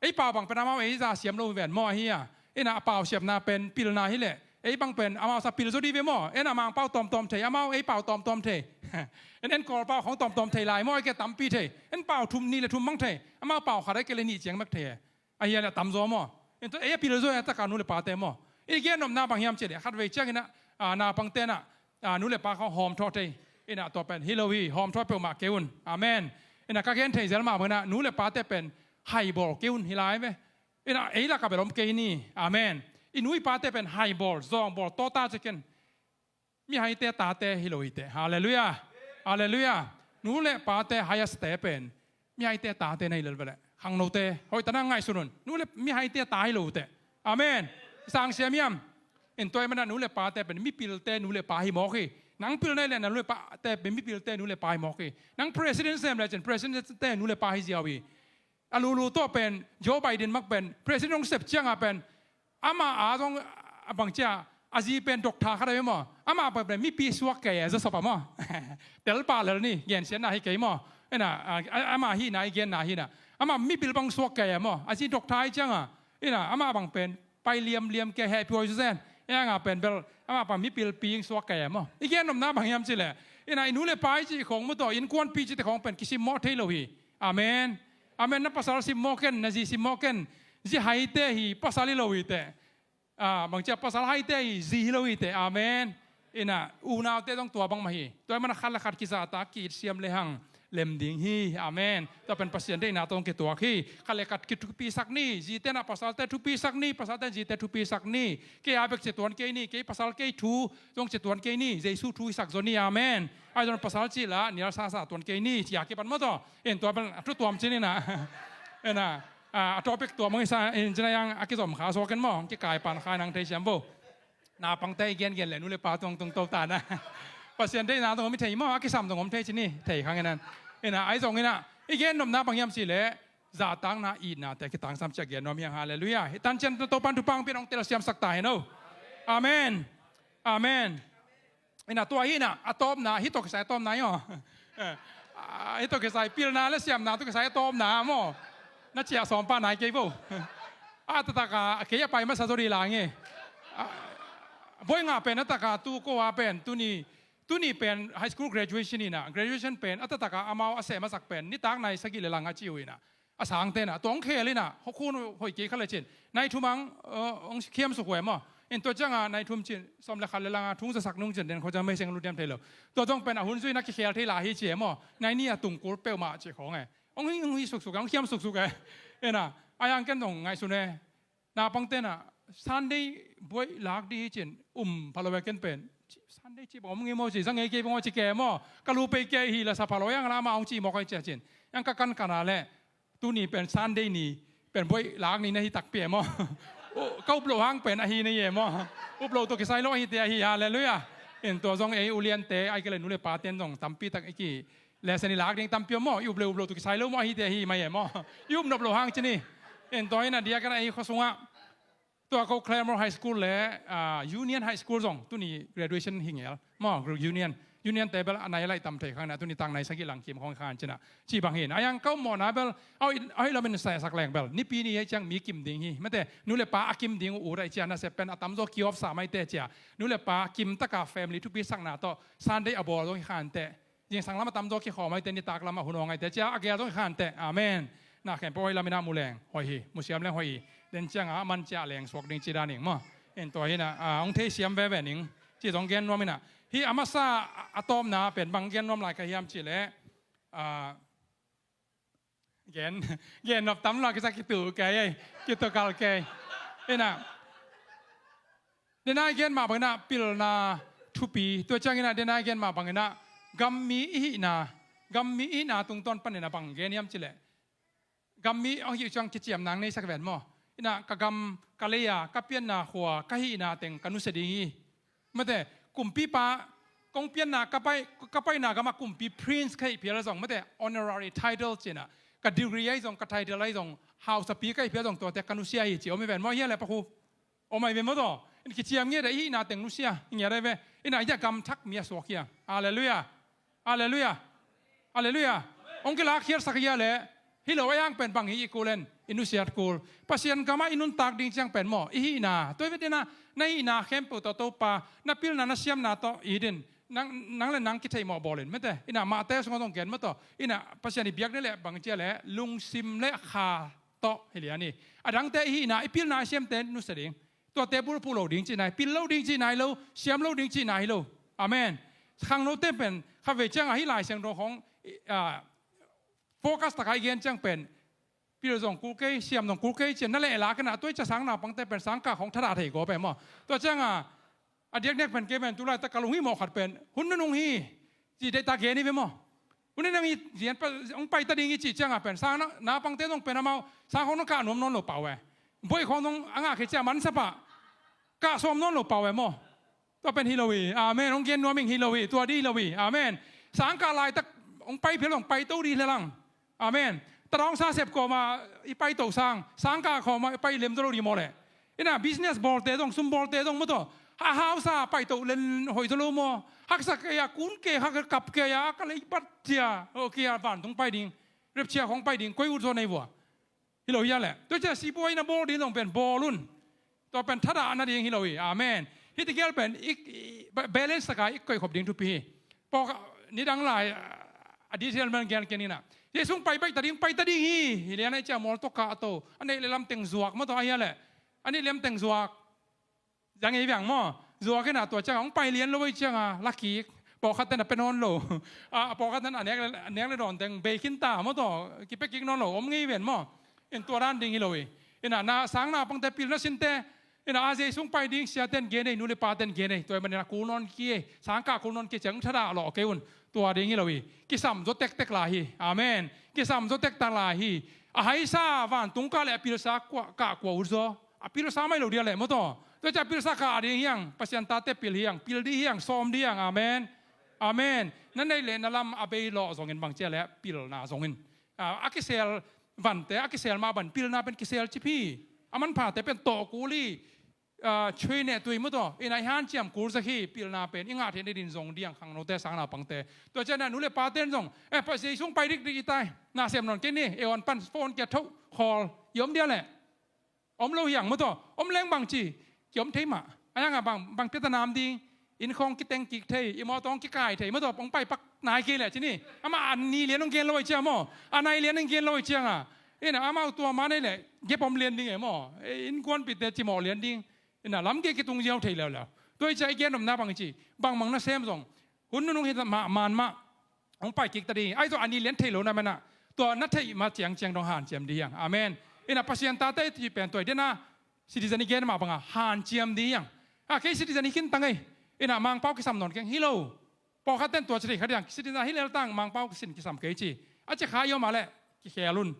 ei pau bang pen amau ei za siam lo hi ven maw, ahi a. In ah a pau siamna pen pilna hi leh ei bang pen amau sa pil zaw dih ve maw. In ah Mangpau tawmtawm thei, amau ei pau tawmtawm thei. En, en Kawlpau khong tawmtawm thei lai maw, ei ke tampi thei. En pau thum, nih le thum bang thei, amau pau khat ei ke le nih ciang mek thei. Ahi a leh tam zaw maw. In tua ei a pil zaw a taka nu le pate maw. I gen nopna bang hiam cih leh khatvei ciang in ah, ah, naupangte in ah, ah, nu le pa khong hawmthawh thei. In ah tua pen hi lo hi, hawmthawh peuhmah kei un. Amen. In ah ka gen thei zel mah bang in ah nu le pate pen haibawl kei un hi lai ve. In ah ei lak ah bel om kei ni. Amen. I nu i pate pen haibawl, zawngbawl, tawta ci ken. Mihaite tate hi lo hi teh. Halleluiah. Halleluiah. Nu le pate, highest-te pen mihaite tate na hi lel ve leh. Khangnote hoih takin ngaihsun un. Nu le mihaite ta hi lo teh. Amen. Sang siam hiam? In tua ahih manin ah nu le pate pen mipilte nu le pa hi mawk hi. Nang pilna hi leh na nu le pate pen mipilte nu le pa hi mawk hi. Nang president sem lecin president-te nu le pa hi ziau hi. A lulu tawh pen Joe Biden mah pen president hong sep ciang a pen amah a zong, a bang cia, a zi pen doctor khat ahi maw. Amah pen, pen mipi suak kei a, Joseph a maw. Tel pah lel ni, gensiatna hi kei maw. In ah, a, a, amah hihna i genna hi in ah. Amah mipil bang suak kei a maw. A zi doctor hi ciang a. In ah amah bang pen pai liamliam kei, hehpih huai suzen. Ei ang a pen bel amah bang mipilpi suak kei a maw. I gen nopna bang hiam cih leh, in ah i nu le pa i cih khong maw, tua innkuanpih cihte khong pen kisimmawh thei lo hi. Amen. Amen. Na pasal simmawh ken, na zi simmawh ken. Zi haite hi, pasal hi lo hi teh. Ah, bang cia, pasal haite hi, zi hi lo hi teh. Amen. In ah unaute zong tua bang mah hi. Tua ahih manin ah khat le khat kizahtak, ki-it siam lehang lem ding hi. Amen. Tua pen Pasian deihna tawh kituak hi. Khat le khat kithupisak ni. Zite in ah pasalte thupisak ni, pasalte in zite thupisak ni. Kei a bek ci tuan kei ni, kei pasal kei thu zong ci tuan kei ni. Jesu thu i sak zaw ni. Amen. Ahi zongin pasal cih la nial sasa tuan kei ni, ci a kipan maw tua. In tua pen a thu tuam ci ni in ah. In ah, ah, a topic tuam hong hi sa in, ci-in ah a kizom kha suak in maw, kikai pan kha nang thei siam bo. Naupangte i gengen leh nu le pa tungtung to ta na. Pasian deihna tawh om hi thei maw, a kisam tawh om thei ci ni, thei khang in ah. In ah, ahi zongin ah i gen nopna bang hiam cih leh zahtakna, itnate kitangsam ci-a gen nuam hi hang. Halleluiah. Hih tancian Topa'n thupha hong pia in hong telsiamsak ta hen aw. Amen. Amen. In ah tua hi in ah, a tawpna, hih tawh kisai a tawpna hi aw. Ah, hih tawh kisai pilna le siamna tawh kisai a tawpna maw. Na ciah sawm pah nai kei bo. A taktak a kei a pai masa zaw ding lai nge. Ah, buai ngah pen a taktak a tu ko a pen, tuni, tuni pen high school graduation in ah, graduation pen a taktak a amau a seh masak pen nitak nai sagih le lang a ci uh in ah. A sangte in ah, tua hong khel in ah, hong khun hoih kei kha lecin nai thum ang, uh, hong khiamsuk uh e maw. In tua ciang a nai thum cin, sawm le khat le lang a thu hong zasak nung cin, den khua ciang meiseng lut diam thei lo. Tua zong pen a hun zui in ah kikhel thei lai hi ci e maw. Nai nih a tung kul peuhmah ci khong e. Hong hi, hong hi suksuk e, hong khiam suksuk e. In ah, a yang ken zong ngaihsun e. Naupangte in ah Sunday buaih lak ding hi cin, um pha lo e ken pen. Sunday ci bang om ngei maw ci, za ngei kei bang maw ci kei maw. Ka lu pei kei hi la sa pha lo e, ang la amah hong ci mawk ahi cia cin. Ang ka kankan a leh, tuni pen Sunday ni, pen buaih lak ni na hi takpi e maw. Ka up loh hang pen ahi na hi e maw. Up loh tawh kisai lo ahi te ahi, halleluiah. In tua zong ei uliante, ahih kei leh nu le pate in zong tampi tak i ki Lesson i lak ding tampi om maw, i up le up lo tawh kisai lo maw, ahite ahi mai e maw. I up nop lo hang ci ni. En tua in a diakin ei khua sungah tua ko Claremore High School le, ah, Union High School zong tuni graduation hi ngel maw, Union. Union te bel a nai a laih tam thei khang na, tuni tang nai sagih lang kim khong khan ci na. Ci bang hi na, a yang ko mawhna bel a hoih, a hoih lamin saisak leng bel Nipi ni ei ciang mi kim ding hi. Mate, nu le pa a kim ding uh ut a i cia, nasep pen a tamzaw ki-off sa maite cia. Nu le pa kim taka family thupi sakna tawh Sunday a bawl zong hi khan teh. Zingsang lam a tamzaw kikhawm ahi te, nitak lam a hun awng ahi te, cia a gel zong i khan teh. Amen. Na khempeuh hoih lam in a mu leng hoih hi, mu siam leng hoih hi. Den ciang a man cia leng suak ding ci dan ing maw. En tua hi in a, a, hong thei siam veve ning ci zong gen nuam in a. Hih a masa a, a tawpna pen bang gen nuam lai ka hiam cih leh, a, gen, gen nop tam lo a, kisa kitu kei ei, kitu kal kei. In a, den a i gen mah bang in a pilna thupi, tua ciang in a den a i gen mah bang in a gammi i hihna, gammi i hihna tungtawn pan in a bang gen hiam cih leh, gammi hong hih ciang kiciam nang nei sak ven maw. In a ka gam, ka lei a, ka pianna khua, ka hihna teng ka nusia ding hi. Mate, kumpipa, kong pianna, ka pai, ka paina gam a kumpi prince ka hih phial a zong, mate, honorary title ci in a, ka degree ahi zong, ka title ahi zong, hausapi ka hih phial a zong, tuate ka nusia hi ci om hi ven maw, hi a leh pakhu. Om ahi ve maw taw. In kiciam ngiat a i hihna teng nusia, i ngiat ahi ve. In a i a gam thak mi a suak hi a. Halleluiah. Halleluiah. Halleluiah. Hong kilak khiatsak hi a leh, hi lo a, a hang pen bang hi i kul en, i nusiat kul. Pasian gam a i nuntak ding ciang pen maw, i hihna. Tua hi ve den a, na hihna khempeuh tawh Topa, na pilna, na siamna tawh it in. Nang, nang le nang kitheih mawh bawl in, mate. In a Matthai sungah zong gen maw taw. In a Pasian i biak ni leh bang ci a leh, lungsim le kha tawh hi lian hi. A dangte i hihna, i pilna, i siamte nusia ding. Tuate bulphuh lo ding cihna hi, pil lo ding cihna hi lo, siam lo ding cihna hi lo. Amen. Khangnote pen khatvei ciang a hih Lai Siangtho khawng, a, focus tak a i gen ciang pen pil zong kul kei, siam zong kul kei ci a na leh lak in a, tua i cia sang naupangte pen sangkah khawng thadah thei kua pen maw. Tua ciang a, a diakdiak pen kei pen tu laitak ka lunghimawh khat pen hun nunung hi. Ci deihtak gen hi ve maw. Hun nunung hi, zian pa, hong pai ta ding hi cih ciang a pen sang na, naupangte zong pen amau sang khawng nong kah nuam nawn lo pau e. Buai khawng zong a ngah khit ciang a mansa pah kah sawm nawn lo pau e maw. Tua pen hi lo hi. Amen. Hong gen nuam ing, hi lo hi. Tua di hi lo hi. Amen. Sangkah laitak hong pai phial zong pai to di hi le lang. Amen. Tadawng sa sep kawm a i pai to sang, sangkah kawm a i pai lem zaw lo di maw leh. In a business bawlte zong, sum bawlte zong maw taw, a hausa pai to len hoih zaw lo maw. Haksa kei a, kun kei, hak kap kei a, ka lei bat cia, o kei a vantung pai ding, repchia khawng pai ding, koi ut zaw nei vua. Hi lo hi a leh. Tua cia sipuai na bawl ding zong pen bawl un. Tua pen thadah na ding hi lo hi. Amen. Hih tegel pen i, i, ba-, balance taka i koih khop ding thupi hi. Pawk nidang lai, a, a detail man gen ken in a. Jesu hong pai baih ta ding, pai ta ding hi. Hi lian a i cia mawl tawh kah to. A neih le lam teng zuak maw taw a hi a leh. A neih le lam teng zuak. Zang ei viang maw. Zuak in a tua ciang a hong pai lian lo ei ciang a la kik. Pawlkhat ten a pe nawn lo. A, pawlkhat ten a nek le, a nek le dawn teng bei khin ta maw taw. Kipe kik nawn lo. Om ngei ven maw. In tua dan ding hi lo hi. In a na sang naupangte pil na sinte. In a a Jesu hong pai ding sia ten gen ei, nu le pa ten gen ei. Tua hi manin a kul nawn kei ei. Sangkah kul nawn kei ciang thadah lawh kei un. Tua ding hi lo hi. Kisam zaw tektek lai hi. Amen. Kisam zaw tektek lai hi. A haisa vantung kah le a pilsa kua, kah kua ut zaw. A pilsa mai lo dia leh maw taw. Tua cia a pilsa kah ding hiang, Pasian tate pil hiang, pil ding hiang, sawm ding hiang. Amen. Amen. Na neih le na lam a bei lawh zongin bang cia leh pilna zongin. A, a kisel vante, a kisel mah ban pilna pen kisel cip hi. A manphate pen tawh kul hi. A, chui neh tui maw taw. In a i hanciam kul zak hi, pilna pen i ngah theih nading zong diang khangnote sang naupangte. Tua ciang a nu le pate in zong, eh, pa Jesu hong pai dikdik i tai. Na sem nawn kei ni, e on pan phone kia thoh khawl. I om dia leh. Om lo hiang maw taw, om leng bang ci, kiom thei mah. A hiang a bang, bang pia ta nam ding, inn khawng kiteng kik thei, i mawtaw hong kikai thei, maw taw, hong pai pak nai kei leh ci ni. Amah a ni lian hong gen lo ei ciang maw, a nai lian hong gen lo ei ciang a. In a amau tua man ei leh, gep om lian ding ei maw, innkuanpihte cimawh lian ding. In a lam gei kitung ziau thei leuleu. Tua ei ciang i gen nopna bang ci, bangmang na sem zong, hun nunung hi mah, man mah. Hong pai kik ta ding. Ahi zong a ni lian thei lo na man a. Tua na theih ma ciangciang dong hanciam ding hiang. Amen. In a Pasian tate i cih pen tua hi den a. Citizen i gen mah bang a hanciam ding hiang. A kei citizen hi khin tang ei. In a Mangpau kisam nawn keng hi lo. Pawlkhat ten tua ci thei kha diang. Citizen hi lel tang Mangpau kisin kisam kei ci. A ci kha i om a leh. Kikhel un.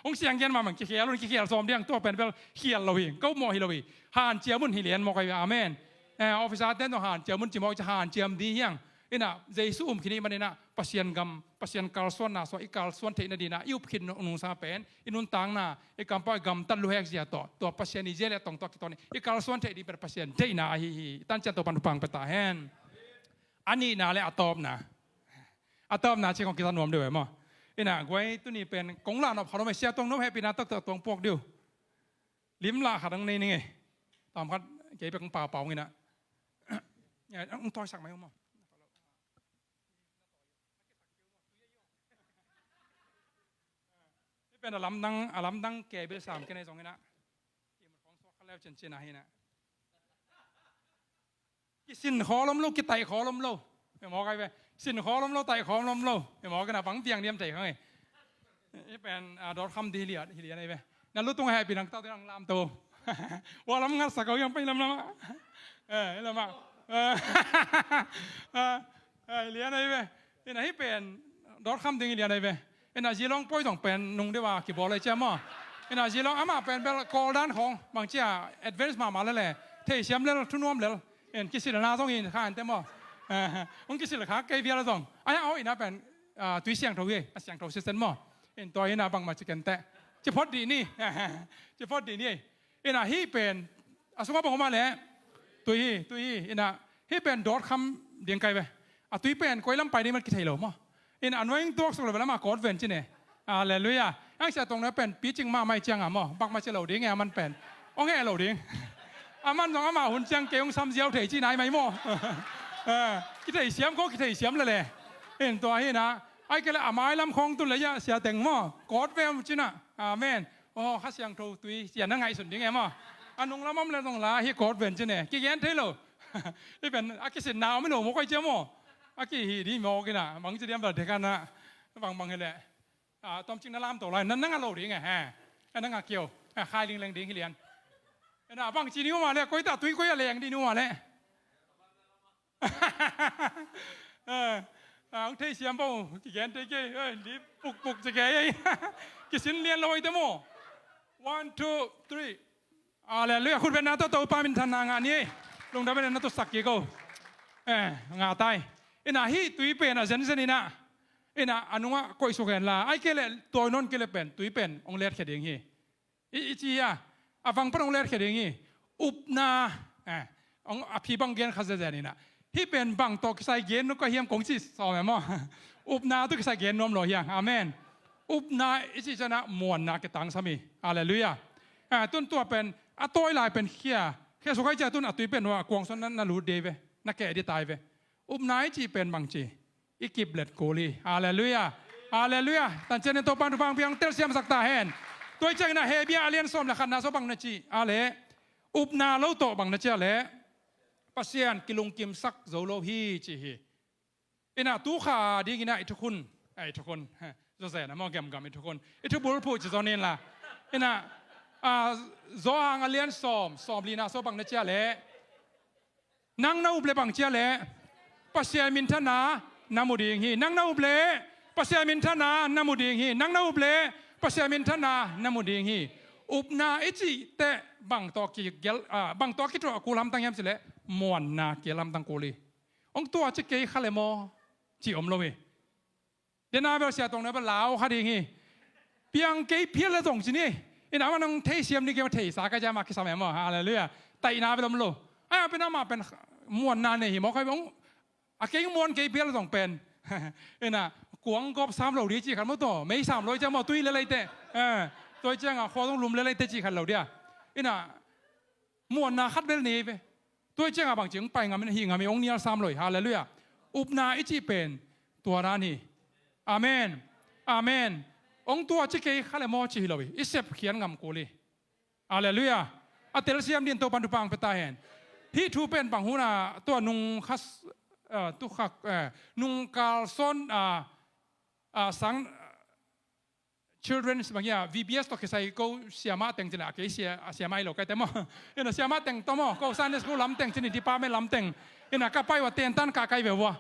Hong siang gen mahmah kikhel un, kikhel sawm diang, tua pen bel khial lo hi. Ko mawh hi lo hi. Hanciam un hi lian mawk ahi ve. Amen. Eh, officer ten tawh hanciam un ci mawk ci hanciam ding hiang. In a Jesu um khin i hih manin a Pasian gam, Pasian kalsuanna sua i kalsuan theih nading a i up khin nungsa pen i nuntakna, i kampau i gamtat luhek zia tawh, tua Pasian i zia le tong tawh kituak ni i kalsuan theih ding pen Pasian deihna ahi hi. I tancian Topan thupha pia ta hen. A nihna le a tawpna. A tawpna ci kong kisa nuam deuh e maw. In a guai tuni pen kong lah nop kha lo mah, sia tuang nop hehpihna taktak tuang puak deuh. Lim lah khat ang nei ning e. Tawm khat kei pek ang pau pau ngin a. Ang tawi sak mai maw. Pen a lamdang, a lamdang ke bil sam ke nei zong ina. Kim khong suak kha leu cin cin a hi ina. Kisin khawl om lo, kitaih khawl om lo. Hi mawk ai ve. Sin khawl om lo, taih khawl om lo. Hi mawk ina bang piang diam thei khang e. I pen a dawt kham di hi lian, hi lian ai ve. Na lutung a hehpih nang tau te nang lam to. Wa lam ngat sak au yang pai lam lam a. Eh, lam a. Eh, eh, hi lian ai ve. Ina hi pen dawt kham ding hi lian ai ve. Ina zilong poi zong pen nung deuh a kibawl ai cia maw. Ina zilong amah pen bel kawl dan khong bang cia advance mahmah lel e. Thei siam lel, thunuam lel. En kisil na zong in kha ente maw. Eh, hong kisil kha kei vial zong. Ai a aw ina pen, ah, tui siangtho hi, a siangtho sisen maw. En tua ina bangmah ci ken teh. Ci phot dih ni. Ci phot dih ni. Ina hi pen a sungah bang om a leh. Tui hi, tui hi. Ina hi pen dawt kham ding kai ve. A tui pen koi lam pai ding mat kithei lo maw. Ina anointing tuak suk lo ve lam a kawt ven ci ne. Halleluiah. Ang sia tong na pen picing mahmah ciang a maw. Bangmah ci lo ding e a man pen. Ong he lo ding. A man zong amah hun ciang kei ong sam ziau thei ci nai mai maw. Eh, kithei siam ko, kithei siam lele. En tua hi na. Ai ke le a mai lam khong tun le ia sia teng maw. Kawt ve om ci na. Amen. Oh, Kha Siangtho tui sia na ngaihsun ding e maw. A nung lam om le zong la hi kawt ven ci ne. Kigen thei lo. I pen a kisin na om i lo maw koi cia maw. A kihi di maw kina. Bang ci diam bel dek a na. Bang bang hi le. Ah, tom cing na lam to lai, na, na nga lo ding e, he. Na nga kio, he, khai ling leng ding hi lian. Na bang ci ni uma le, koi ta tui koi a leng di ni uma le. Eh, ang thei siam bo, kigen thei kei, eh, di puk puk ci kei, eh. Kisin lian lo i te mo. One, two, three. Halleluiah. Khut beng na tawh Topa minthanna ngah ni. Lungdam beng na tawh sak kik o. Eh, ngah tai. Ina hih tui pen a zenzen ina. Ina a nungah koih suk hen la. Ai kei leh tawi nawn kei leh pen tui pen hong letkhia ding hi. I, i ci a, a vang pan hong letkhia ding hi. Upna, eh, hong a phi bang gen kha zenzen ina. Hih pen bang tawh kisai gen nuam ka hiam kong ci sawm e maw. Upna tawh kisai gen nuam lo hiang. Amen. Upna i cih ciangin ah muanna kitangsam hi. Halleluiah. Ah, tun tua pen a tawi lai pen khia. Khia suk ai ciang tun a tui pen hua kuang suan na, na lut dei ve. Na keh dei tai ve. Upna i cih pen bang ci. I kip let kul hi. Halleluiah. Halleluiah. Tan ciangin Topa'n thupha hong pia, hong telsiamsak ta hen. Tua i ciangin ah Hebru a lian sawm le khatna sua bang na ci a leh. Upna lo tawh bang na ci a leh. Pasian kilungkimsak zo lo hi ci hi. Ina tu kha dingin ah i thukhun, eh, i thukhun, he, zawzen a maw gemgam i thukhun. I thubulphuh ci zaw nin la. Ina, ah, Johan a lian sawm, sawm lina sua bang na ci a leh. Nang na up leh bang ci a leh. Pasian minthanna na mu ding hi. Nang na up leh. Pasian minthanna na mu ding hi. Nang na up leh. Pasian minthanna na mu ding hi. Upna i cih teh bang tawh kigel, ah, bang tawh kituak kul hamtang hiam ci leh. Muanna kigel hamtang kul hi. Hong tua ci kei kha le maw? Ci om lo hi. Dena bel sia tong na bel lau kha ding hi. Piang kei phial le zong ci ni. Ina man hong theisiam ni kei ma theisa ka jama kisam e maw. Halleluiah. Taihna bel om lo. Ai a pen amah pen muanna nei hi maw khai bang. A kei muan kei phial le zong pen. Ina kuang gawp sam lo di ci khat maw taw. Mei sam lo i ci maw tui le leite. Eh, tua i ciang a khua zong lum le leite ci khat lo dia. Ina muanna khat bel nei ve. Tua i ciangah bang ci hong pai ngam in, hih ngam in, hong nial sam lo hi. Halleluiah. Upna i cih pen tua dan hi. Amen. Amen. Hong tua ci kei kha le maw ci hi lo hi. I sep khian ngam kul hi. Halleluiah. A telsiam din Topa'n thupha hong pia ta hen. Hih thu pen bang hun a tua nung khas, ah, tu khak, eh, nung kalson, ah, ah, sang, children bang hia, V B S tawh kisai ko siamah teng cina, a kei sia, a siamah i lo kai te maw. Ina siamah teng tawh maw, ko Sunday school lam teng cini, department lam teng. Ina ka pai ua tentan ka kai ve ua.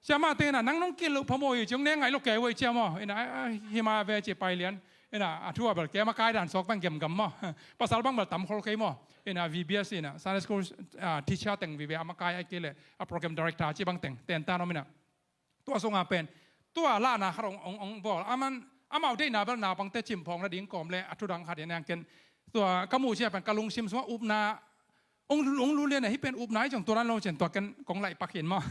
Siamah teng ina nang nong kin lo phamawh hi ci hong ne ngai lo kei ua i cia maw. Ina, a, a, hima ve ci pai lian. Ina a thu a bel kei ma kai dan sawk bang gemgam maw. Pasal bang bel tam khol kei maw. Ina V B S ina Sunday school, ah, teacher teng vive a ma kai ai kei le a program director ci bang teng. Tentan om ina. Tua sungah pen tua lahna khat hong, hong, hong bawl. Aman, amau deihna bel naupangte cimphawng nading kawm le a thudang khat in a ken. Tua ka muh ciang pen ka lungsim sungah upna hong, hong lut lian a, hih pen upna hi ciang tua dan lo ciang tua ken kong laih pak hi in maw.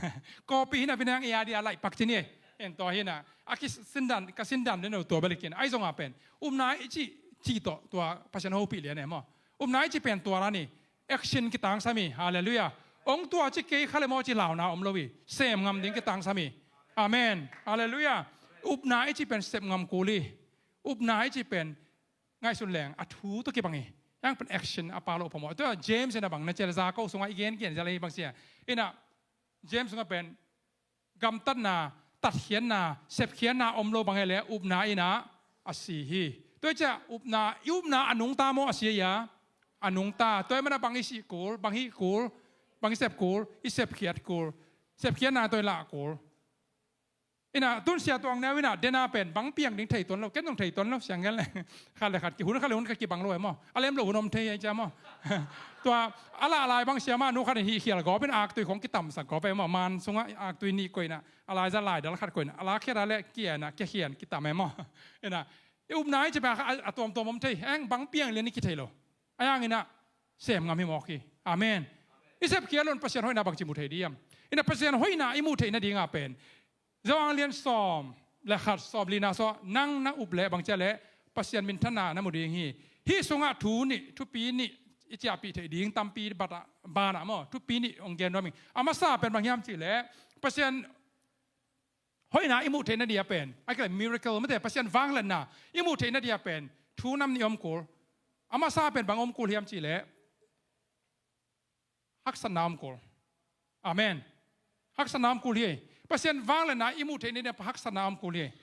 Kawpi hi na pen a dia laih pak ci ni. En tua hi na. A kisindan, ka sindan lian lo tua bel i kin. Ahi zongah pen upna i cih, cih tawh tua Pasian hopih lian e maw. Upna i cih pen tua dan hi. Action kitangsam hi. Halleluiah. Hong tua ci kei kha le maw ci launa om lo hi. Sem ngam ding kitangsam hi. Amen. Halleluiah. Upna i cih pen sep ngam kul hi. Upna i cih pen ngaihsun leng a thu tawh kibang hi. Hiang pen action a pa lo phamawh. Tua James in a bang na cial za ko sungah i gen gen za lei bang sia. Ina James sungah pen gamtatna, tatkhiatna, sepkhiatna om lo bang hi le upna ina a si hi. Tua i ciah upna, i upna a nungta maw a si a, a nungta. Tua i mana bang i sih kul, bang hih kul, bang i sep kul, i sepkhiat kul. Sepkhiatna tua i lah kul. Ina tun sia tuang neu ina dena pen bang piang ding thei tuan lo, ken zong thei tuan lo, siang gen le khat le khat ki hun khat le hun khat kibang lo e maw. A lem lo hun om thei ai cia maw. Tua a lah lai bang sia ma nu khat in hih khial gawp in aktui khong kitamsak gawp e maw. Man sungah aktui nih koina a lai za lai dal khat koina a la khiat a le kiana kia khian kitam e maw. Ina i upna i ci pa a tuamtuam om thei eng bang piang lian i kithei lo. A yang ina sem ngam hi mawk hi. Amen. I sepkhiat lo in Pasian hoihna bang ci mu thei diam? Ina Pasian hoihna i mu theihna dinga pen Johan lian sawm le khat sawm lina saw nang na up leh bang cia leh Pasian minthanna na mu ding hi. Hih sungah thu nih, thupi nih i ciahpih theih ding tampi bata banah maw, thupi nih hong gen nuam ing. A masa pen bang hiam cih leh Pasian hoihna i muh theihna dia pen, a kile miracle mate, Pasian vangliatna i muh theihna dia pen thu nam nih om kul. A masa pen bang om kul hiam cih leh haksatna om kul. Amen. Haksatna om kul hi. Pasian vangliatna i muh theihna dia haksatna om kul hi.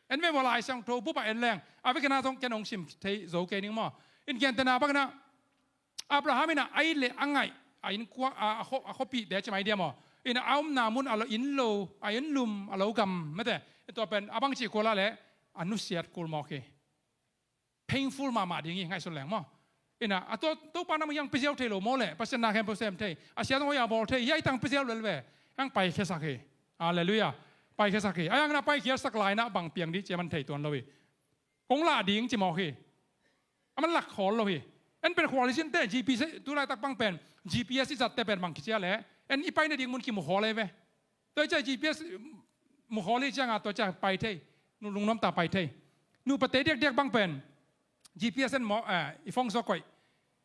En ve maw, Lai Siangtho bup ah en leng a vekina zong ken hong sim thei zo kei ning maw. In gentehna bangina Abraham ina a it le a ngaih a innkuan a, a, khuapihte ci mai dia maw. Ina a omna mun a lo inn lo, a inn lum a lo gam mate. Tua pen a bang cih kul a le a nusiat kul mawk hi. Painful mahmah ding hi ngaihsun leng maw. Ina a tua Topa na mah hiang piziau thei lo maw le Pasian na khempeuh sem thei, a sia zong hoih a bawl thei, hiai tang piziau lel ve. Hiang paikhiasak hi. Halleluiah. Paikhiasak hi. A yang na paikhiasak lai na bang piang dih cia man thei tuan lo hi. Kong lah ding ci mawk hi. A man lak khawl lo hi. En pen khual i sinte G P S tu laitak bang pen G P S i zatte pen bang kicia le en i paina ding mun kimu khawl ei ve. Tua i cia G P S mu khawl i cianga tua cia pai thei. Nu lungnuam ta pai thei. Nu pate diakdiak bang pen G P S en maw, eh, i phone sua koih.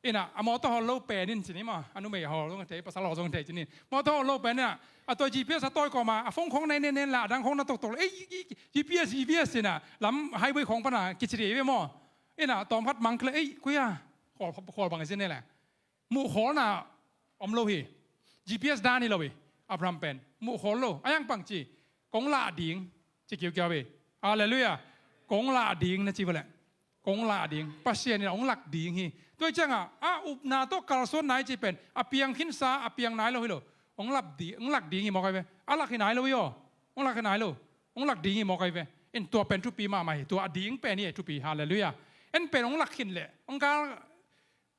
Ina a mawtaw hawl lo pen in cini maw, a numei hawl zong thei, pasal hawl zong thei cini. Mawtaw hawl lo pen ina a tua G P S a tawi kawma a phone khong nei nen nen la a dang khong na toktok lo. Ei, i, i, G P S, G P S cina lam highway khong pana kici dei ve maw. Ina tawm khat mang kle ei kuya khawl, khawl bang i cini le. Muh khawlna om lo hi. G P S dan hi lo hi. Abraham pen muh khawl lo. A yang pang ci kong lah ding ci kiukiau hi. Halleluiah. Kong lah ding na ci vale. Kong lah ding. Pasian in hong lak ding hi. Tua i cianga a upna tawh kalsuan nai ci pen a piang khinsa a piang nai lo hi lo. Hong lak ding, hong lak ding hi mawk ai ve. A lak hi nai lo hi aw. Hong lak hi nai lo. Hong lak ding hi mawk ai ve. In tua pen thupi mahmah hi. Tua a ding pen hi thupi. Halleluiah. En pen hong lak khin leh hong kal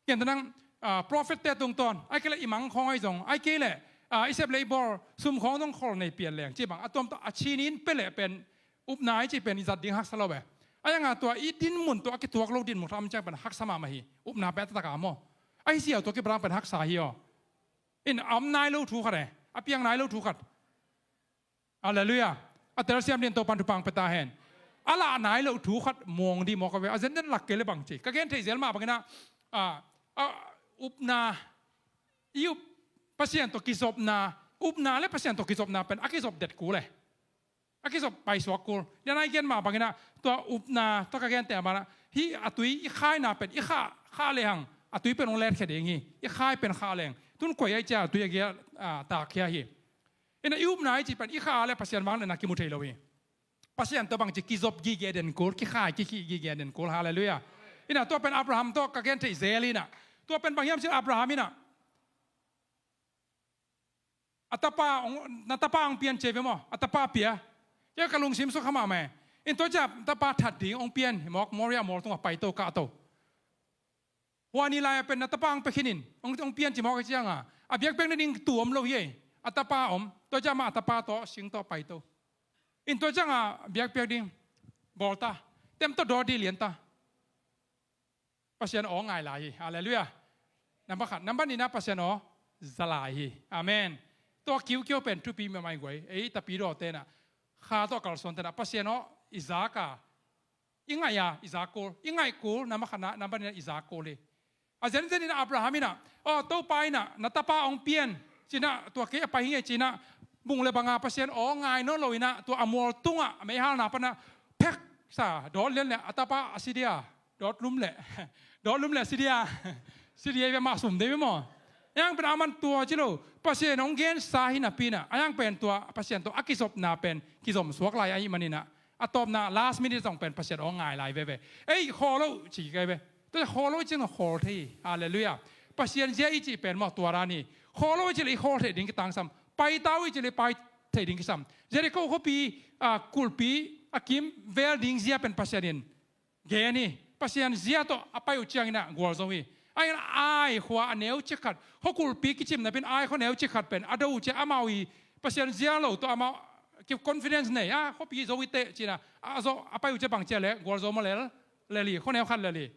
Ken tanang, ah, prophet te tungtawn ai kei le i mang khawng ai zong ai kei le, ah, i sep le i bawl sum khawng zong khawl nei pian leng ci bang a tuam tawh a cinin pe le pen upna i ci pen i zat ding haksa lo ve. A yanga tua i din mun tua a kituak lo din mun tham ciang pen haksa mahmah hi. Upna pe a tatak a maw. A hi siau tua kibrang pen haksa hi aw. In a om nai lo thu khat e. A piang nai lo thu khat. Halleluiah. A telsiam din Topan thupang peta hen. A lah nai lo thu khat muang di mawk a ve. A zen den lak kei le bang ci. Ka gen thei zel mah bangina, a, a, upna, i up, Pasian tawh kizopna, upna le Pasian tawh kizopna pen a kizop det kul e. A kizop paisuak kul. Lian ai gen mah bangina, tua upna, tua ka gen te a mana, hi a tui i khaina pen, i kha, kha lehang, a tui pen hong letkhia ding hi. I khai pen kha leng. Tun koi ai cia a tui a gia, a, takkhia hi. Ina i upna i ci pen i kha le Pasian vang le na kimu thei lo hi. Pasian tawh bangci kizop gige den kul, kikhai kikhih gige den kul. Halleluiah. Ina tua pen Abraham tawh ka gen thei zel ina. Tua pen bang hiam cin Abraham ina. A tapa ong, na tapa ong pian cia ve maw. A tapa pia. Cia ka lungsim suk kha mahmah e. In tua cia tapa that ding ong pian hi mawk Moria mual tungah paito kahto. Hua ni lai a pen na tapa ong pia khinin, ong, ong pian ci mawk a cianga a biakpiak nading tu om lo hi ei. A tapa om, tua ciang mah a tapa tawh sing tawh paito. In tua cianga biakpiak ding bawl ta, tem tawh dawt dih lian ta. Pasian aw ngai lai hi. Halleluiah. Nambat khat, nambat nihna Pasian aw za lai hi. Amen. Tua kiukiau pen thupi mahmah hi guai. Ei tapi dawte na kha tawh kalsuan tena Pasian aw i zak a I ngaih a, i zak kul. I ngaih kul, nambat khatna, nambat nihna i zak kul hi. A zenzen in Abraham in a, aw, Topa in a, na tapa hong pian, ci-in a, tua kei a pai hi ngei ci-in a, bung le banga Pasian aw ngai nawn lo in a, tua a mual tungah, a meihalna pan a, phek, Sa dawt lian le a tapa a si dia, dawt lum le dawt lum le si dia, si dia ve, mah sum dei ve maw. Yang pen a man tua ci lo, Pasian hong gensa hi napi inah, a yang pen tua Pasian tawh a kizopna pen kizom suak lai ahih maninah, a tawpna last minute zong pen Pasian aw ngai lai veve. Ei, khawl lo ci kei ve. Tua khawl lo cin khawl thei hi. Halleluiah. Pasian zia i cih pen maw tua dan hi. Khawl lo i cih le i khawl thei ding kitangsam. Pai ta uh i cih le i pai thei ding kisam. Jericho khuapi, ah, kulhpi a kim vel ding zia pen Pasian in gen hi. Pasian zia tawh a pai uh cianginah gualzo hi. A in Ai khua a neu cik khat, khua kulhpi kicim napin Ai khua neu cik khat pen a do uh ciang amau hi. Pasian zia lo tawh amau ki confidence nei a, khuapi zo hi teh cinah a zo a pai uh ciang bang cia le gualzo maw lel, lel hi, khua neu khat lel hi.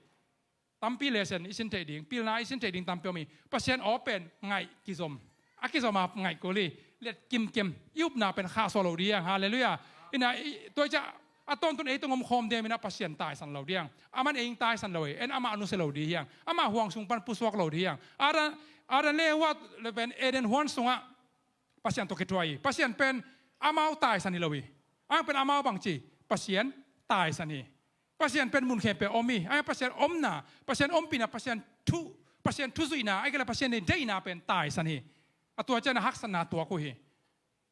Tampi lesson i sin theih ding, pilna i sin theih ding tampi om hi. Pasian aw pen ngaih kizom. A kizom a ngaih kul hi. Let kimkim. I upna pen khahsuah lo ding hiang. Halleluiah. Inah, i, tua ciah a tawntun ei tawh om khawm ding inah Pasian taisan lo ding hiang. Aman ei taisan lo hi. En amah nusia lo ding hiang. Amah huang sung pan pusuak lo ding hiang. Adam, Adam le Hawa le pen Eden huan sungah Pasian tawh kithuah hi. Pasian pen amau taisan hi lo hi. Ang pen amau bangci, Pasian taisan hi. Pasian pen mun khempeuh om hi. Ai, Pasian omna, Pasian ompihna, Pasian thu, Pasian thuzuihna, ai kei le Pasian deihna pen taisan hi. A tua ciang a haksatna tuak uh hi.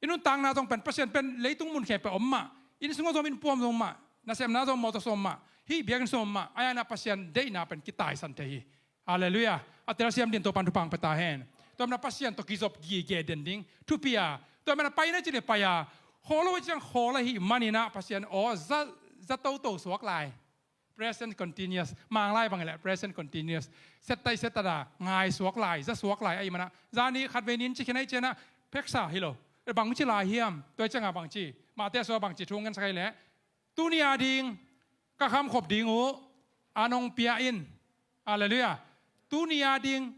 I nuntakna zong pen Pasian pen leitung mun khempeuh om mah, inn sungah zong, inn puam zong mah, nasemna zong, mawtaw sung om mah, hih biakinn sung om mah, ai a na Pasian deihna pen kitaisan thei hi. Halleluiah. A telsiam ding Topan thupha pia ta hen. Tua manin Pasian tawh kizop gige den ding thupi a. Tua manin pai na ci le pai a. Khawl lo ciang khawl ahih maninah Pasian aw za, za toto suak lai. Present continuous. Mang lai bang le present continuous. Set tai set ta da. Ngai suak lai, za suak lai ahih maninah. Zani khatvei nin ci khin ahih cianah pheksa hi lo. Bang ci lai hiam. Tua ciangah bang ci. Mate sua bang ci thu ngen sak hi leh. Tuni a ding ka khamkhop ding uh a nong pia in. Halleluiah. Tuni a ding,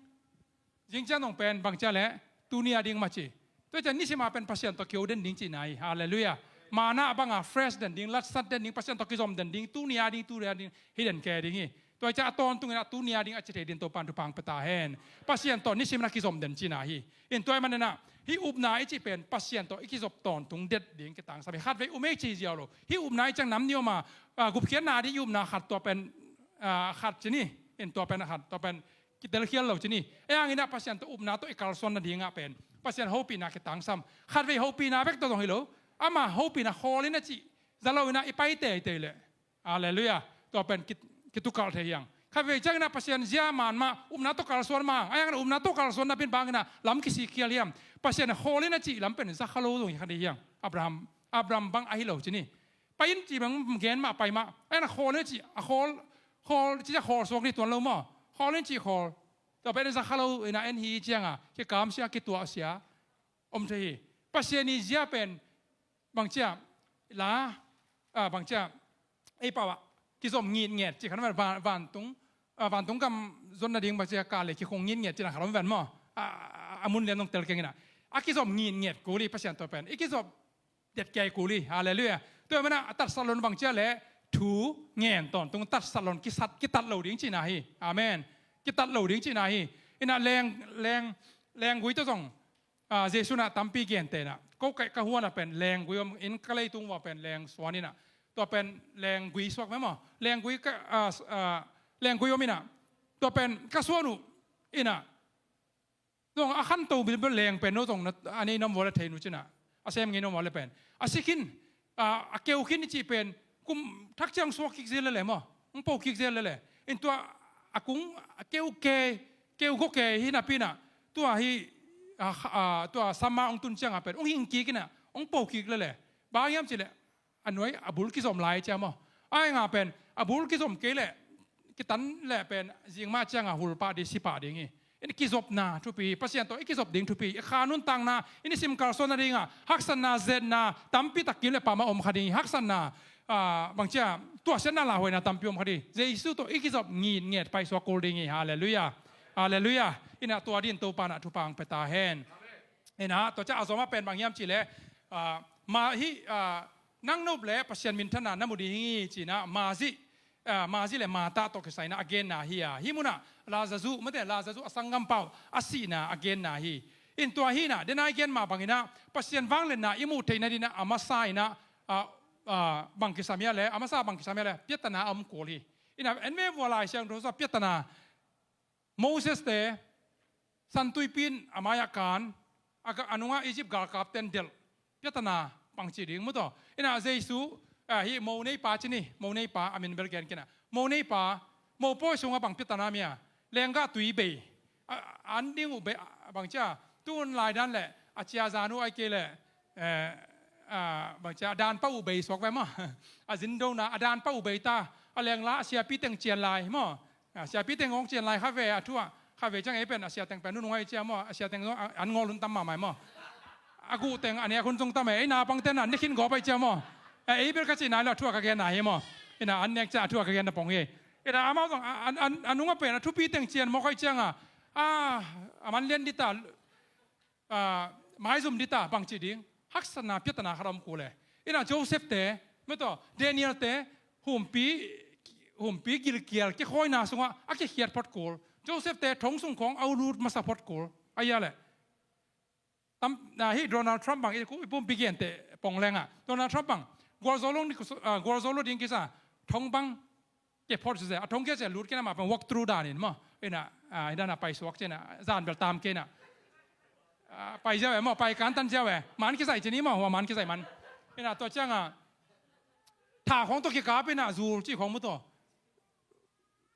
zing ciang nong pen bang cia le, tuni a ding mah ci. Tua ciang nisim a pen Pasian tawh kio den ding cihna hi. Halleluiah. Mana banga fresh den ding, latsat den ding, Pasian tawh kizom den ding, tuni a ding, tuni a ding, hi den ke ding hi. Tua ciang a tawntung inah tuni a ding a ci thei ding Topan thupha pia ta hen. Pasian tawh nisim na kizom den cihna hi. In tua ahih maninah hih upna i cih pen Pasian tawh i kizop tawntung det ding kitangsam hi. Khatvei um ei ci ziau lo. Hih upna i ciang nam nih om a, ah, gupkhiatna ding i upna khat tua pen, ah, khat ci ni. In tua pen khat, tua pen kitel khial lo ci ni. Ei ang inah Pasian tawh upna tawh i kalsuan nadingah pen Pasian hopihna kitangsam. Khatvei hopihna bek tawh zong hi lo. Ama hopihna khawl in a cih za lo inah i pai teitei leh. Halleluiah. Tua pen ki, kitukalh thei hiang. Khatvei cianginah Pasian zia man mah, upna tawh kalsuan mah, a yang upna tawh kalsuan napin banginah lam kisik khial hiam. Pasian khawl in a cih lam pen za kha lo zong hi kha ding hiang. Abraham, Abraham bang ahi lo ci ni. Pai in ci bang gen mah pai mah. A yang khawl in a cih, a khawl, khawl ci a khawl suak ni tuan lo maw. Khawl in cih khawl. Tua pen za kha lo inah en hi cianga kikam sia, kituah sia om thei hi. Pasian i zia pen bang cia la, ah, bang cia ei pau ah kizom ngitnget ci khan van, vantung, ah, vantung gam zon nading bang cia ka le kikhong ngitnget ci na khan van maw. Ah, a mun lian zong tel keng inah a kizom ngitnget kul hi Pasian tawh pen. I kizop det kei kul hi. Halleluiah. Tua manin a tatsat lo bang cia le thu ngen tawntung tatsat lo kisat, kitat lo ding cihna hi. Amen. Kitat lo ding cihna hi. Inah leng, leng, lenggui tawh zong, ah, Jesu inah tampi gente inah. Ko ka, ka huan ah pen lenggui om in ka leitung uh ah pen leng suan inah. Tua pen lenggui suak ve maw. Lenggui ka, ah, s-, ah, lenggui om inah. Tua pen ka suan uh inah. Zong a khanto bilbel leng pen no zong na, a nei nuam vua le thei nu cinah. A sem ngei nuam vua le pen. A si khin, a, a keu khin i cih pen, kum thak ciang suak kik zel lele maw. Hong po kik zel lele. In tua a kung, a keu ke, keu go ke hi napi inah. Tua hi, a, a, tua sama hong tun ciangah pen. Hong hing kik inah. Hong po kik lele. Bang hiam cih leh. A nuai a bul kizom lai cia maw. Ai nga pen a bul kizom kei leh kitan leh pen zing mah cianga hul pah ding, si pah ding hi. In kizopna thupi hi. Pasian tawh i kizop ding thupi hi. I kha nuntakna, i nisim kalsuan nadinga haksatna, zetna tampi tak kim le pam a om kha ding hi. Haksatna, ah, bang cia, tuahsiatna, lauhuaina tampi om kha ding hi. Jesu tawh i kizop ngitnget paisuak kul ding hi. Halleluiah. Halleluiah. Inah tua dingin Topa inah thupha hong pia ta hen. Inah tua cia a zomah pen bang hiam cih leh, ah, ma hi, ah, nang nop le Pasian minthanna na mu ding hi cinah Mari, ah, Mari le Martha tawh kisai inah a genna hi a. Hih munah Lazarus, mate Lazarus a sanggampa uh a sihna a genna hi. In tua hi inah, den a i gen mah bang inah Pasian vangliatna i muh theih nadinah a masa inah, ah, ah, bang kisam hia le, a masa bang kisam hia le, piatana a om kul hi. Ina, en me vua Lai Siangtho sua piatana. Moses te, San Tuipi in a mai-ah kan, a ga-, a nungah Egypt galkap ten delh. Piatana, bangci ding, mu tawh. Ina, Jesu, ah, hih mo neipa ci ni, mo neipa, a min bel gen kei na. Mo neipa, mopawi sungah bang piatana mia. Lenggah tui bei. A, an ding uh bei, a, bangci a, tun lai dan le, a cia zan uh ai kei le, eh, ah, bangci a, dan pah uh bei suak ve maw. A zindona, a dan pah uh bei ta, a lengla, a siapi teng cian lai maw. Ah, siapi teng hong cian lai kha ve a thu ah, kha ve ciang ei pen, a sia teng pen nunung ai cia maw, a sia teng zong, a, an ngawl hun tam mahmah maw. A guh teng, a nek hun zong tam e, ei naupang ten, a nek khin gawp ai cia maw. Eh, ei bel ka ci nai lo, a thu ah ka gen nai hi maw. Ina, an nek cia, a thu ah ka gen na pong hi. Ina, amau zong, a, an, an, a nungah pen, a thupi teng cian mawk ai ciang a. Ah, a man lian dita, ah, maizum dita, bangci ding. Haksatna, piatana khat a om kul e. Ina, Joseph te, mu tawh, Daniel te, humpi, humpi gilkial, kikhawina sungah, a kikhiat phot kul. Joseph te, thong sung khawng, a lut masa phot kul. Ai a le. Tam, ah, hih Donald Trump bang, i ku, i pumpi gen te, pong leng a. Donald Trump bang, gualzo lo ni, ah, gualzo lo ding kisa, thong bang, ke phot zia, a thong ke zia lut kei na mah pen walk through dan in maw. Ina, ah, ina na pai suak ci na, zan bel tam kei na. Ah, pai ziau e maw, pai kan tan ziau e. Man kisai ci ni maw, hua man kisai man. Ina tua ciang a, tha khawng tawh kikap ina, zul ci khawng mu tawh.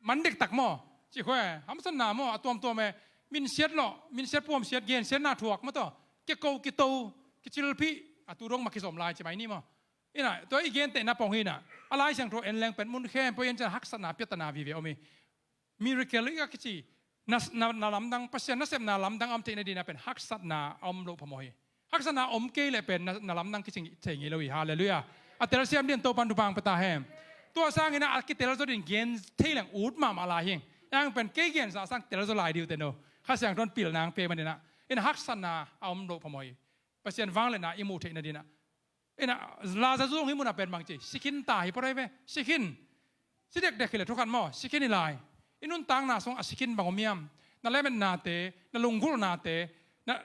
Man dektak maw, ci khawng e, hamsatna maw, a tuamtuam e. Min siat lo, min siat puam siat gen, siatna thuak mu tawh. Kiko, kito, kicilpih, a tu dong mah kizom lai ci mai ni maw. Ina, tua i gentehna pong hi na. A Lai Siangtho en leng pen mun khempeuh en ciang haksatna, piatana vive om hi. Miracle i ka kici, na, na, na lamdang, Pasian nasepna lamdang a om theihna dingin a pen haksatna a om loh phamawh hi. Haksatna om kei leh pen na, na lamdang kici thei ngei lo hi. Halleluiah. A telsiam dingin Topan thupha pia ta hen. Tua sangin a kitel zaw dingin gen thei leng ut mahmah lai hi. Ang pen kei gensa sang tel zaw lai ding uh te no. Kha Siangtho in pilna hong pia manin a. Ina haksatna a om loh phamawh hi. Pasian vangliatna i muh theihna dingin a. Ina, Lazarus zong hih munah pen bangci, si khin ta hi, pawt hi ve, si khin. Si dekdek hi leh thukhat maw, si khin hi lai. I nuntakna sung a si khin bang om hiam? Na lametnate, na lunggulhnate, na,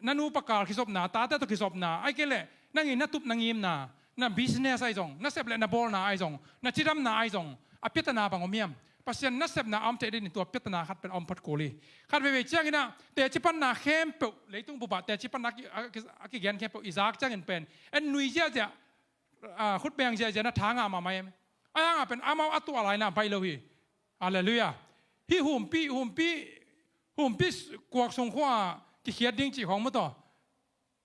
na nupa kal kizopna, tate tawh kizopna, ahih kei leh nang i na tup na ngimna, na business ahi zong, na sep le na bawlna ahi zong, na cidamna ahi zong, a piatana bang om hiam? Pasian nasepna a om theih dingin tua piatana khat pen a om phot kul hi. Khat veivei ciangin a, teci panna khempeuh, leitung bup ah teci panna a ki, a ki, a kigen khempeuh i zak ciangin pen, en nui ziahziah, ah, khutbeng ziahziah na tha ngah mahmah hi. Ahi hangah pen amau a tuah lai-in a baih lo hi. Halleluiah. Hih humpi, humpi, humpi kuak sung khua kikhiat ding cih khawng mu tawh.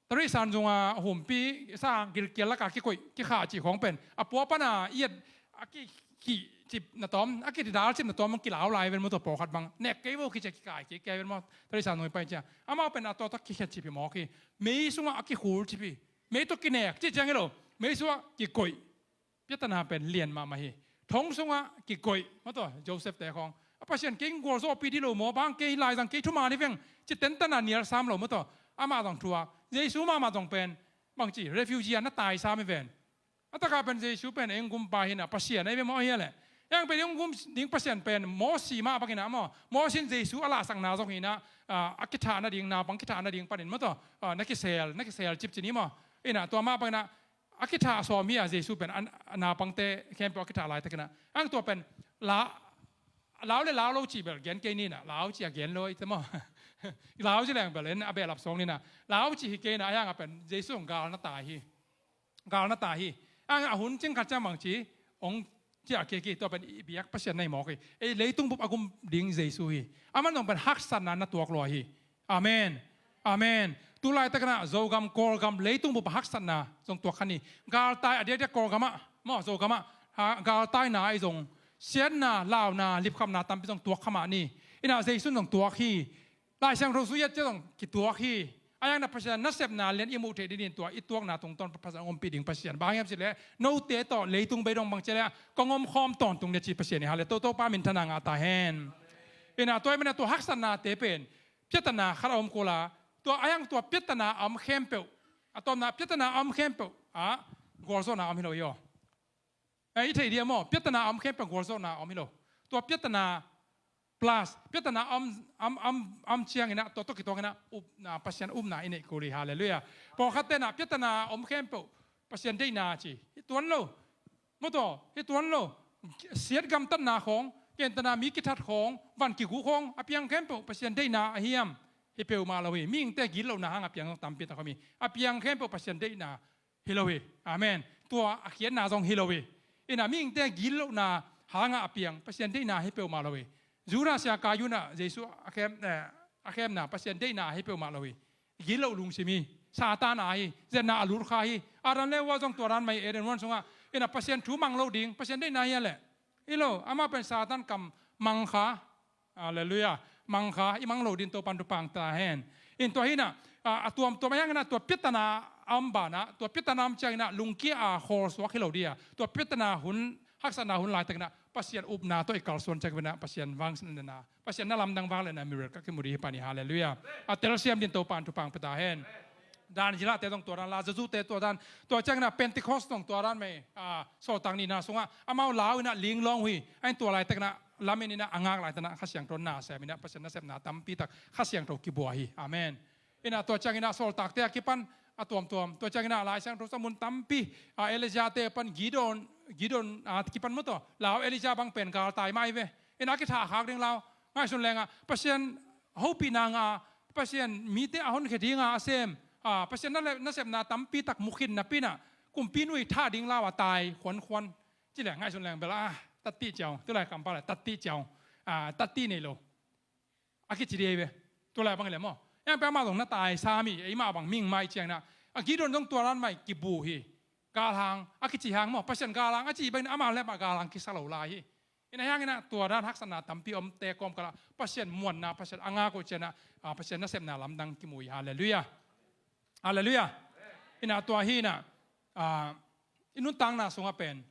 Tarisan zunga humpi sa gilkial lakah kikoih, kikhah cih khawng pen a pua pana i et, a ki, kicip na tawm, a kidal cip na tawm, a kilau lai ven maw, tua pawlkhat bang nek kei vo kici a kikai kik kei ven maw, tarisan zung i pai cia. Amau pen a tua tawh kikhiat cip hi mawk hi. Mei sungah a kikhul cip hi. Mei tawh kinek cih ciang hi lo. Mei sungah kikoih. Piatana pen lian mahmah hi. Thong sungah kikoih, maw tua, Joseph te khawng. A Pasian kei hong gualzawhpih dih lo maw, bang kei laizang kei thuman hi veng, ci tentana nial sam lo, maw tua. Amah zong thuak. Jesu mahmah zong pen, bangci, refugee a na tai sam hi ven. A takah pen Jesu pen ei hong gumpa hi na, Pasian ahi ve maw, ahi a leh. Ei hong pen ei hong gum ding Pasian pen Mosi mah bang hi na maw. Mosi in Jesu a lahsakna zong hi na, ah, a kithah nading, naupang kithah nading panin, maw tua. Ah, na kisel, na kisel cip ci ni maw. Hi na, tua mah bang hi na, a kithah sawm hi a, Jesu pen a, a naupangte khempeuh a kithah laitakin a. Ang tua pen la, lau le lau lo cih bel gen kei ni na, lau cih a gen lo i te maw. Lau cih leng bel en a behlap suak ni na. Lau cih hi kei na, a hiang a pen Jesu hong gal na tai hi. Gal na tai hi. Ang a hun cing khat ciang bangci, hong ciah kik hi, tua pen i biak Pasian na hi mawk hi. Ei leitung bup a gum ding Jesu hi. Aman zong pen haksatna na tuak lua hi. Amen. Amen. Tu laitakin a Zogam, Kawlgam, leitung bup a haksatna zong tuak kha ni. Galtai a diakdiak Kawlgam ah, maw, Zogam ah, ha, galtaina ahi zong, siatna, launa, lipkhamna tampi zong tuak kha mah ni. Hi na, Jesu in zong tuak hi. Lai Siangtho sung i et ciang zong kituak hi. A hiang na Pasian nasepna lian i muh theih dingin tua i tuakna tungtawn Pasian hong ompih ding Pasian. Bang hiam cih leh, note tawh leitung beidong bang cih leh, kong omkhawm tawntung ni ci Pasian hi. Halleluiah. Topa minthanna ngah ta hen. Hi na, tua ahih manin a tua haksatnate pen piatana khat a om kul a, tua a hiang tua piatana a om khempeuh, a tawpna piatana a om khempeuh ah gualzawhna a om hi lo hi aw. Eh, i theih ding a maw, piatana a om khempeuh gualzawhna a om hi lo. Tua piatana plus, piatana a om, a om, a om, a om ciangin a, tua tawh kituakin a, upna, Pasian upna i neih kul hi. Halleluiah. Pawlkhatte na piatana a om khempeuh Pasian deihna ci hi tuan lo. Mawtaw hi tuan lo. Siat gamtatna khawng, gentehna mi kithat khawng, van kigu khawng, a piang khempeuh Pasian deihna a hiam? Hi peuhmah lo hi. Mihingte gitlohna hang a piang zong tampi tak om hi. A piang khempeuh Pasian deihna hi lo hi. Amen. Tua a khiatna zong hi lo hi. Inah mihingte gitlohna hangah a piang Pasian deihna hi peuhmah lo hi. Judas Iskariot in ah Jesuh a khem, eh, a khemna Pasian deihna hi peuhmah lo hi. Gitloh lungsim hi. Satan a hi. Zetna a lut kha hi. Adam le Eva zong tua dan mah hi. Eden huan sungah inah Pasian thu mang lo ding, Pasian deihna hi a leh. Hi lo, amah pen Satan kam mang kha. Halleluiah. Mang kha, i mang lo ding Topan thupha pia ta hen. In tua hi inah, a, a tuamtuam a hiang inah tua piatana a om banah, tua piatana om ciang inah lungkia a khawlsuak hi lo ding a. Tua piatana hun, haksatna hun laitak inah Pasian upna tawh i kalsuan ciang inah Pasian vangsiatna, Pasian na lamdang vangliatna miracle ka kimu ding hi pan hi. Halleluiah. A telsiam ding Topan thupha pia ta hen. Dan Zilahte zong tua dan, Lazarus-te tua dan, tua ciang inah Pentecost zong tua dan mah hi, a, Sawltak nihna sungah amau lau inah linglawng uh hi. A in tua laitak inah lamen inah a ngak laitak inah Kha Siangtho na sem inah Pasian nasepna tampi tak Kha Siangtho kibua hi. Amen. Inah tua ciang inah sawltakte a kipan a tuamtuam. Tua ciang inah Lai Siangtho sung mun tampi, a, Elijah-te pan Gideon, Gideon a kipan mawtaw. Lau Elijah bang pen galtai mah hi ve. Inah a kithahkhak ding lau. Ngaihsun leng ah Pasian hopihna ngah, Pasian mite a honkhia dinga a sem, a, Pasian na le, nasepna tampi tak mu khin napi inah kumpi nuih thah ding lau a tai khuankhuan. Ci leh ngaihsun leng bel a, tatti ciau. Tulai kampau leh tatti ciau. A, tatti nei lo. A kici ding hi ve. Tulai bang hi leh maw, a hiang pen amah zong na taisa mi, eimah bang mihing mah hi ciang inah. A Gideon zong tua dan mah hi, kibu hi. Galhang a kici hang maw, Pasian galhang a cih bangin amah le amah galhang kisa lo lai hi. Inah a hiang inah tua dan haksatna tampi omte kawmkalah Pasian muanna, Pasian a ngak uh ciang inah, a, Pasian nasepna lamdang kimu hi. Halleluiah. Halleluiah. Inah tua hi inah, a, i nuntakna sungah pen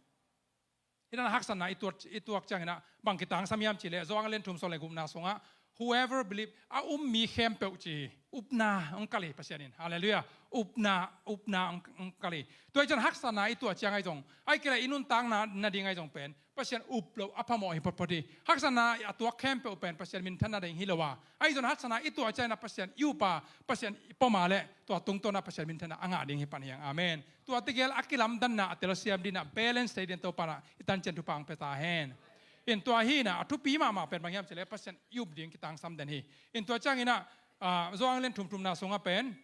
hi dan haksatna i tuak, i tuak ciang inah bang kitangsam hiam cih leh Johan lian thum sawm le gukna sungah, whoever believe, a um mi khempeuh ci hi. Upna hong kalh hi Pasian in. Halleluiah. Upna, upna hong, hong kalh hi. Tua hi ciang haksatna i tuah ciang ahi zong, ahih kei leh i nuntakna nading ahi zong pen Pasian up loh a phamawh hi photphot hi. Haksatna a tuak khempeuh pen Pasian minthanna ding hi lo a, ahi zong haksatna i tuah ciang inah Pasian i up a, Pasian i pom a leh tua tungtawn ah Pasian minthanna a ngah ding hi pan hi hang. Amen. Tua tegel a kilamdanna a telsiam ding inah balance thei ding Topa in ah i tancian thupha hong pia ta hen. In tua hi inah a thupi mahmah pen bang hiam cih leh Pasian i up ding kitangsam den hi. In tua ciang inah, a, Johan lian thum thumna sungah pen,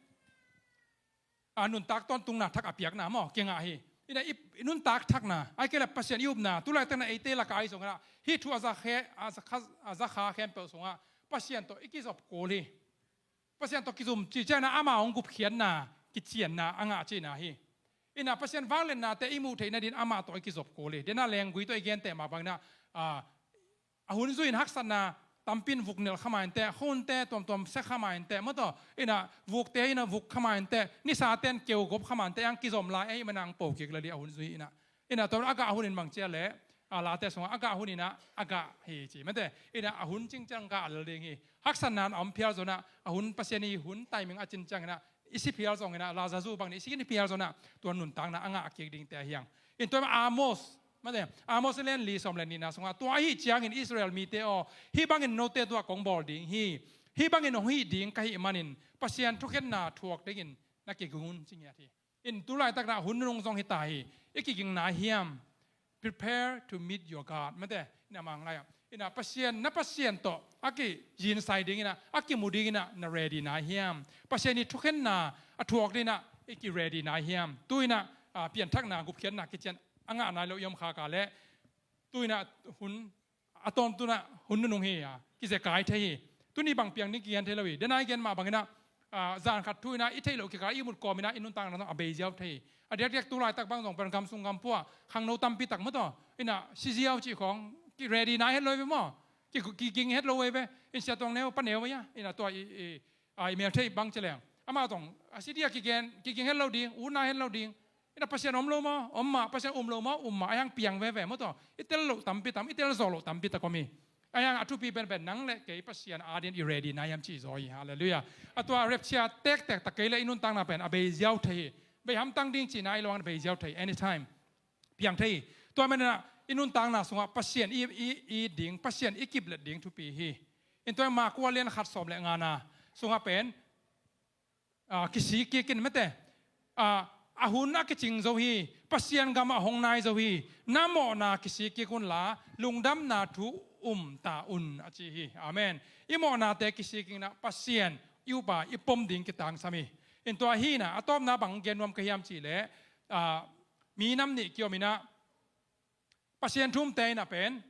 a, nuntak tawntungna thak a piakna maw kingah hi. Inah i, i nuntak thakna, ahih kei leh Pasian i upna, tulaitak inah eite lakah ahi zong inah hih thu a za khe, a za kha, a za kha khempeuh sungah Pasian tawh i kizop kul hi. Pasian tawh kizom cih ciang inah ama hong gupkhiatna, kicianna a ngah cihna hi. Inah Pasian vangliatnate i muh theih nading amah tawh i kizop kul hi. Dena lenggui tawh i genteh mah bang inah, a, a hun zui in haksatna tampi in vuk nelh kha mah inteh, khuante tuamtuam sia kha mah inteh, mawtaw inah vukte inah vuk kha mah inteh, nisaten keu gop kha mah inteh, a hiang kizom lai ahih manin a hong po kik lel hi a hun zui inah. Inah tua a gah hun in bang ci a leh, a, Late sungah a gah hun inah a gah hi ci mate. Inah a hun cing ciang gah lel ding hi. Haksatna a om phial zong inah, a hun Pasian i hun timing a cin ciang inah i si phial zong inah, Lazarus bangin i si phial zong inah tua nuntakna a ngah kik dingte ahi hang. In tua mah Amos, mate, Amos lian li sawm le nihna sungah, tua ahih ciangin Israel mite aw, hih bangin note tungah kong bawl ding hi. Hih bangin hong hih ding ka hih manin Pasian thukhenna thuak dingin na kiging un, ci ngiat hi. In tulaitak inah hun nunung zong hi ta hi. I kiging nai hiam? Prepare to meet your God. Mate, inah mang lai ah, inah Pasian, na Pasian tawh a kizinsai ding inah, a kimu ding inah na ready nai hiam? Pasian i thukhenna a thuak ding inah i ki ready nai hiam? Tu inah, a, pianthakna, gupkhiatna kician a ngah nai lo i om khak a leh, tu inah hun a tawntung ah hun nunung hi a, kizekai thei hi. Tuni bang piang ding kigen thei lo hi. Dena i gen mah bang inah, a, zan khat thu inah i theih loh kikal i mut kawm inah i nuntakna zong a bei ziau thei hi. A diakdiak tulaitak bang zong pen gam sung gam pua ah khangno tampi tak mawtaw inah si ziau cih khawng ki ready nai het lo hi ve maw. Ki, kiging het lo hi ve. In Sia Tuang Neu, Pa Neu hi a, inah tua i, i, a, i mel thei bang ci leng, amah zong a si ding a kigen, kiging het lo ding, ut nai het lo ding. Inah Pasian om lo maw? Om mah. Pasian um lo maw? Um mah. Ahi hang piang veve mawtaw. I tel loh tampi tam, i tel zawh loh tampi tak om hi. Ahi hang a thupi penpen nang le kei Pasian a dingin i ready nai hiam cih zaw hi. Halleluiah. A tua rapture tektek tak kei leh i nuntakna pen a bei ziau thei hi. Bei hamtang ding cihna ahi lo hang bei ziau thei anytime. Piang thei hi. Tua manin ah i nuntakna sungah Pasian i, i, i ding, Pasian i kiplet ding thupi hi. In tua Mark lian khat sawm le ngana sungah pen, a, kisik kik in mate, a, a hun a kicing zo hi. Pasian gamah hong nai zo hi. Na mawhna kisik kik unla, lungdamna thu um ta un, a ci hi. Amen. I mawhnate kisik kik inah Pasian i upa i pom ding kitangsam hi. In tua hi inah a tawpna bang gen nuam ka hiam cihleh, ah, mi nam nih kiom inah Pasian thu umte inah pen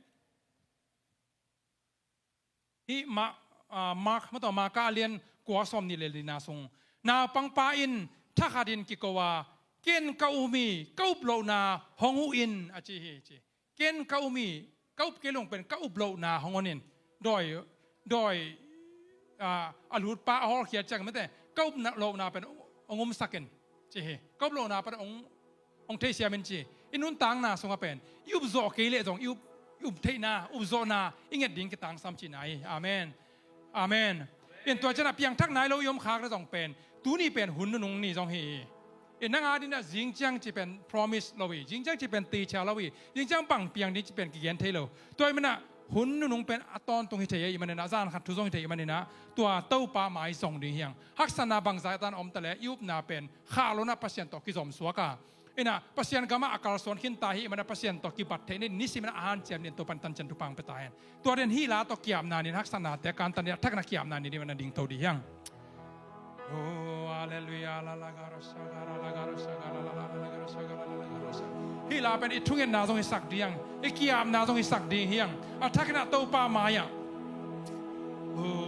hih Ma-, ah, Mark, mataw, Marka a lian kua sawm nih le lina sung, naupangpa in thakhatin kiko a, ken ka um hi, ka up lohna hong huh in, a ci hi, ci. Ken ka um hi, ka up kei lo pen ka up lohna hong hon in. Dawi, dawi, ah, a lutpa a hawlkhiat ciang mate, ka up na, lohna pen hong umsak in, ci hi. Ka up lohna pen hong, hong theisiam in ci. I nuntakna sungah pen i up zawh kei leh zong i up, i up theihna, up zawhna i nget ding kitangsam cihna hi. Amen. Amen. In tua cianah piangthak nai lo i om khak leh zong pen tuni pen hun nunung ni zong hi. In nang a dinah zing ciang ci pen promise lo hi. Zing ciang ci pen teichia lo hi. Zing ciang bang piang ding ci pen kigen thei lo. Tua i manah hun nunung pen a tawntung hi thei i maninah, zan khat thu zong hi thei i maninah, tua Topa mai zong ding hiang. Haksatna bangzah tan om ta leh i upna pen khah lonah Pasian tawh kizom suak a, inah Pasian gamah a kalsuan khinta hi i manah Pasian tawh kibat theih ni, nisim inah a hanciam ni in Topan tancian thupha hong pia ta hen. Tua den hih la tawh kiapna ni in, haksatnate kantan ni a thakna kiapna ni in i manah dingto ding hiang. Oh, hallelujah. Hih la pen i thungetna zong hisak ding hiang, i kiapna zong hisak ding hiang. A thak inah Topa mai-ah